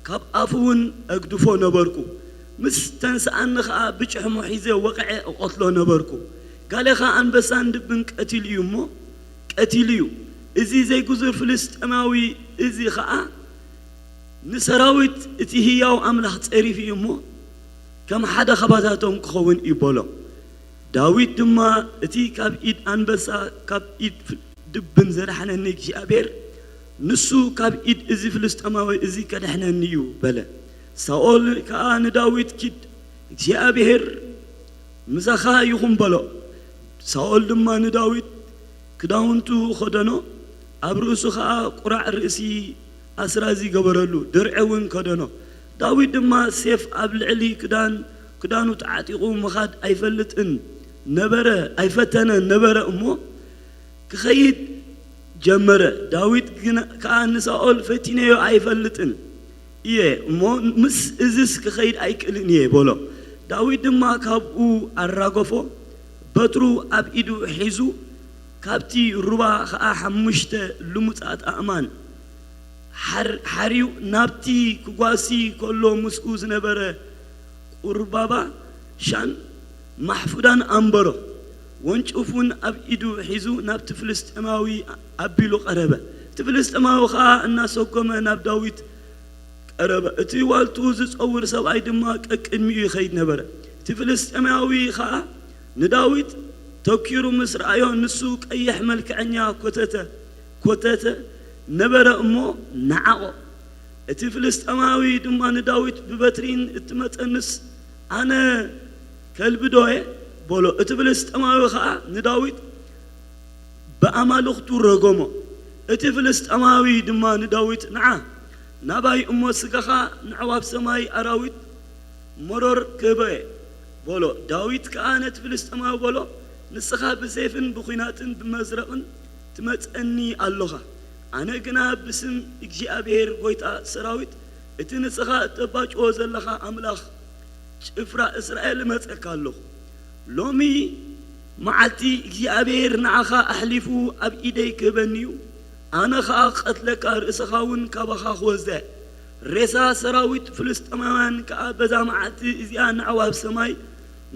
ካብ ኣፉ እውን እግድፎ ነበርኩ። ምስ ተንስኣኒ ኸኣ ብጭሕሙ ሒዘ ወቕዐ እቐትሎ ነበርኩ። ጋሌኻ ኣንበሳን ድብን ቀቲሉ እዩ እሞ፣ ቀቲሉ እዩ። እዚ ዘይግዙር ፍልስጤማዊ እዚ ኸኣ ንሰራዊት እቲ ህያው ኣምላኽ ጸሪፉ እዩ እሞ፣ ከም ሓደ ኻባታቶም ክኸውን እዩ" በሎ። ዳዊት ድማ፣ "እቲ ካብ ኢድ ኣንበሳ፣ ካብ ኢድ ፍ-፣ ድብን ዘድሓነኒ እግዚኣብሔር፣ ንሱ ካብ ኢድ እዚ ፍልስጤማዊ እዚ ከድሕነኒ እዩ" በለ። ሳኦል ከኣ ንዳዊት፣ "ኪድ፣ እግዚኣብሔር ምሳኻ ይኹን" በሎ። ሳኦል ድማ ንዳዊት ክዳውንቱ ኸደኖ፣ ኣብ ርእሱ ኸኣ ቁራዕ ርእሲ ኣስራዚ ገበረሉ፣ ድርዒ እውን ከደኖ። ዳዊት ድማ ሴፍ ኣብ ልዕሊ ክዳን፣ ክዳኑ ተዓጢቑ ምኻድ ኣይፈልጥን ነበረ፣ ኣይፈተነን ነበረ እሞ፣ ክኸይድ ጀመረ። ዳዊት ግና፣ ከኣ ንሳኦል፣ "ፈቲነዮ ኣይፈልጥን እየ እሞ፣ ምስ እዝስ ክኸይድ ኣይክእልን እየ" በሎ። ዳዊት ድማ ካብኡ ኣራገፎ፣ በትሩ ኣብ ኢዱ ሒዙ፣ ካብቲ ሩባ ኸኣ ሓሙሽተ ልሙጻት ኣእማን ሓር-፣ ሓርዩ፣ ናብቲ ክጓሲ ከሎ ምስኡ ዝነበረ ቁርባባ ሻን ማሕፉዳን ኣንበሮ። ወንጭፉን ኣብ ኢዱ ሒዙ ናብቲ ፍልስጤማዊ ኣቢሉ ቀረበ። እቲ ፍልስጤማዊ ኸኣ እናሰጎመ ናብ ዳዊት ቀረበ። እቲ ዋልቱ ዝጸውር ሰብኣይ ድማ ቀቅድሚኡ ይኸይድ ነበረ። እቲ ፍልስጤማዊ ኸኣ ንዳዊት ተኪሩ ምስ ረኣዮ፣ ንሱ ቀይሕ መልክዐኛ ኮተተ፣ ኮተተ ነበረ እሞ ነዓቖ። እቲ ፍልስጤማዊ ድማ ንዳዊት፣ "ብበትሪን እትመጸንስ ኣነ ከልቢ ዶ እየ?" በሎ። እቲ ፍልስጤማዊ ኸኣ ንዳዊት ብኣማልኽቱ ረገሞ። እቲ ፍልስጤማዊ ድማ ንዳዊት፣ "ንዓ ናባይ እሞ ስጋኻ ንኣዕዋፍ ሰማይ ኣራዊት መሮር ክህቦ እየ" በሎ። ዳዊት ከኣ ነቲ ፍልስጤማዊ በሎ፣ "ንስኻ ብሴፍን ብኲናትን ብመዝረቕን ትመጸኒ ኣሎኻ፣ ኣነ ግና ብስም እግዚኣብሔር ጐይታ ሰራዊት፣ እቲ ንስኻ እተባጭዎ ዘለኻ ኣምላኽ ጭፍራ እስራኤል እመጸካ ኣለኹ። ሎሚ መዓልቲ እግዚኣብሔር ንዓኻ ኣሕሊፉ ኣብ ኢደይ ክህበኒ እዩ። ኣነ ኸኣ ክቐትለካ፣ ርእስኻ እውን ካባኻ ክወስዳ እየ። ሬሳ ሰራዊት ፍልስጥኤማውያን ከኣ በዛ መዓልቲ እዚኣ ነዕዋፍ ሰማይ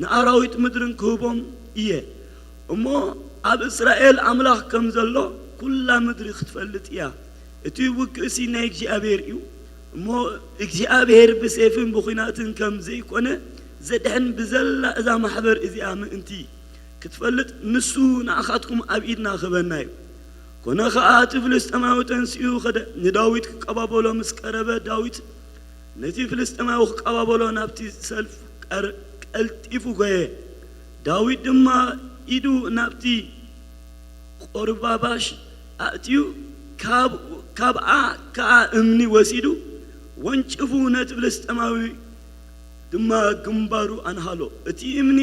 ንኣራዊት ምድርን ክህቦም እየ። እሞ ኣብ እስራኤል ኣምላኽ ከም ዘሎ ኵላ ምድሪ ክትፈልጥ እያ። እቲ ውግእሲ ናይ እግዚኣብሔር እዩ። እሞ እግዚኣብሔር ብሴፍን ብኲናትን ከም ዘይኮነ ዘድሕን ብዘላ እዛ ማሕበር እዚኣ ምእንቲ ክትፈልጥ ንሱ ንኣኻትኩም ኣብ ኢድና ክህበና እዩ። ኮነ ኸኣ እቲ ፍልስጥኤማዊ ተንሲኡ ኸደ፣ ንዳዊት ክቀባበሎ ምስ ቀረበ፣ ዳዊት ነቲ ፍልስጥኤማዊ ክቀባበሎ ናብቲ ሰልፍ ቀር-፣ ቀልጢፉ ጐየ። ዳዊት ድማ ኢዱ ናብቲ ቆርባባሽ ኣእትዩ፣ ካብ-፣ ካብኣ ከኣ እምኒ ወሲዱ ወንጭፉ ነቲ ፍልስጥኤማዊ ድማ ግንባሩ ኣንሃሎ። እቲ እምኒ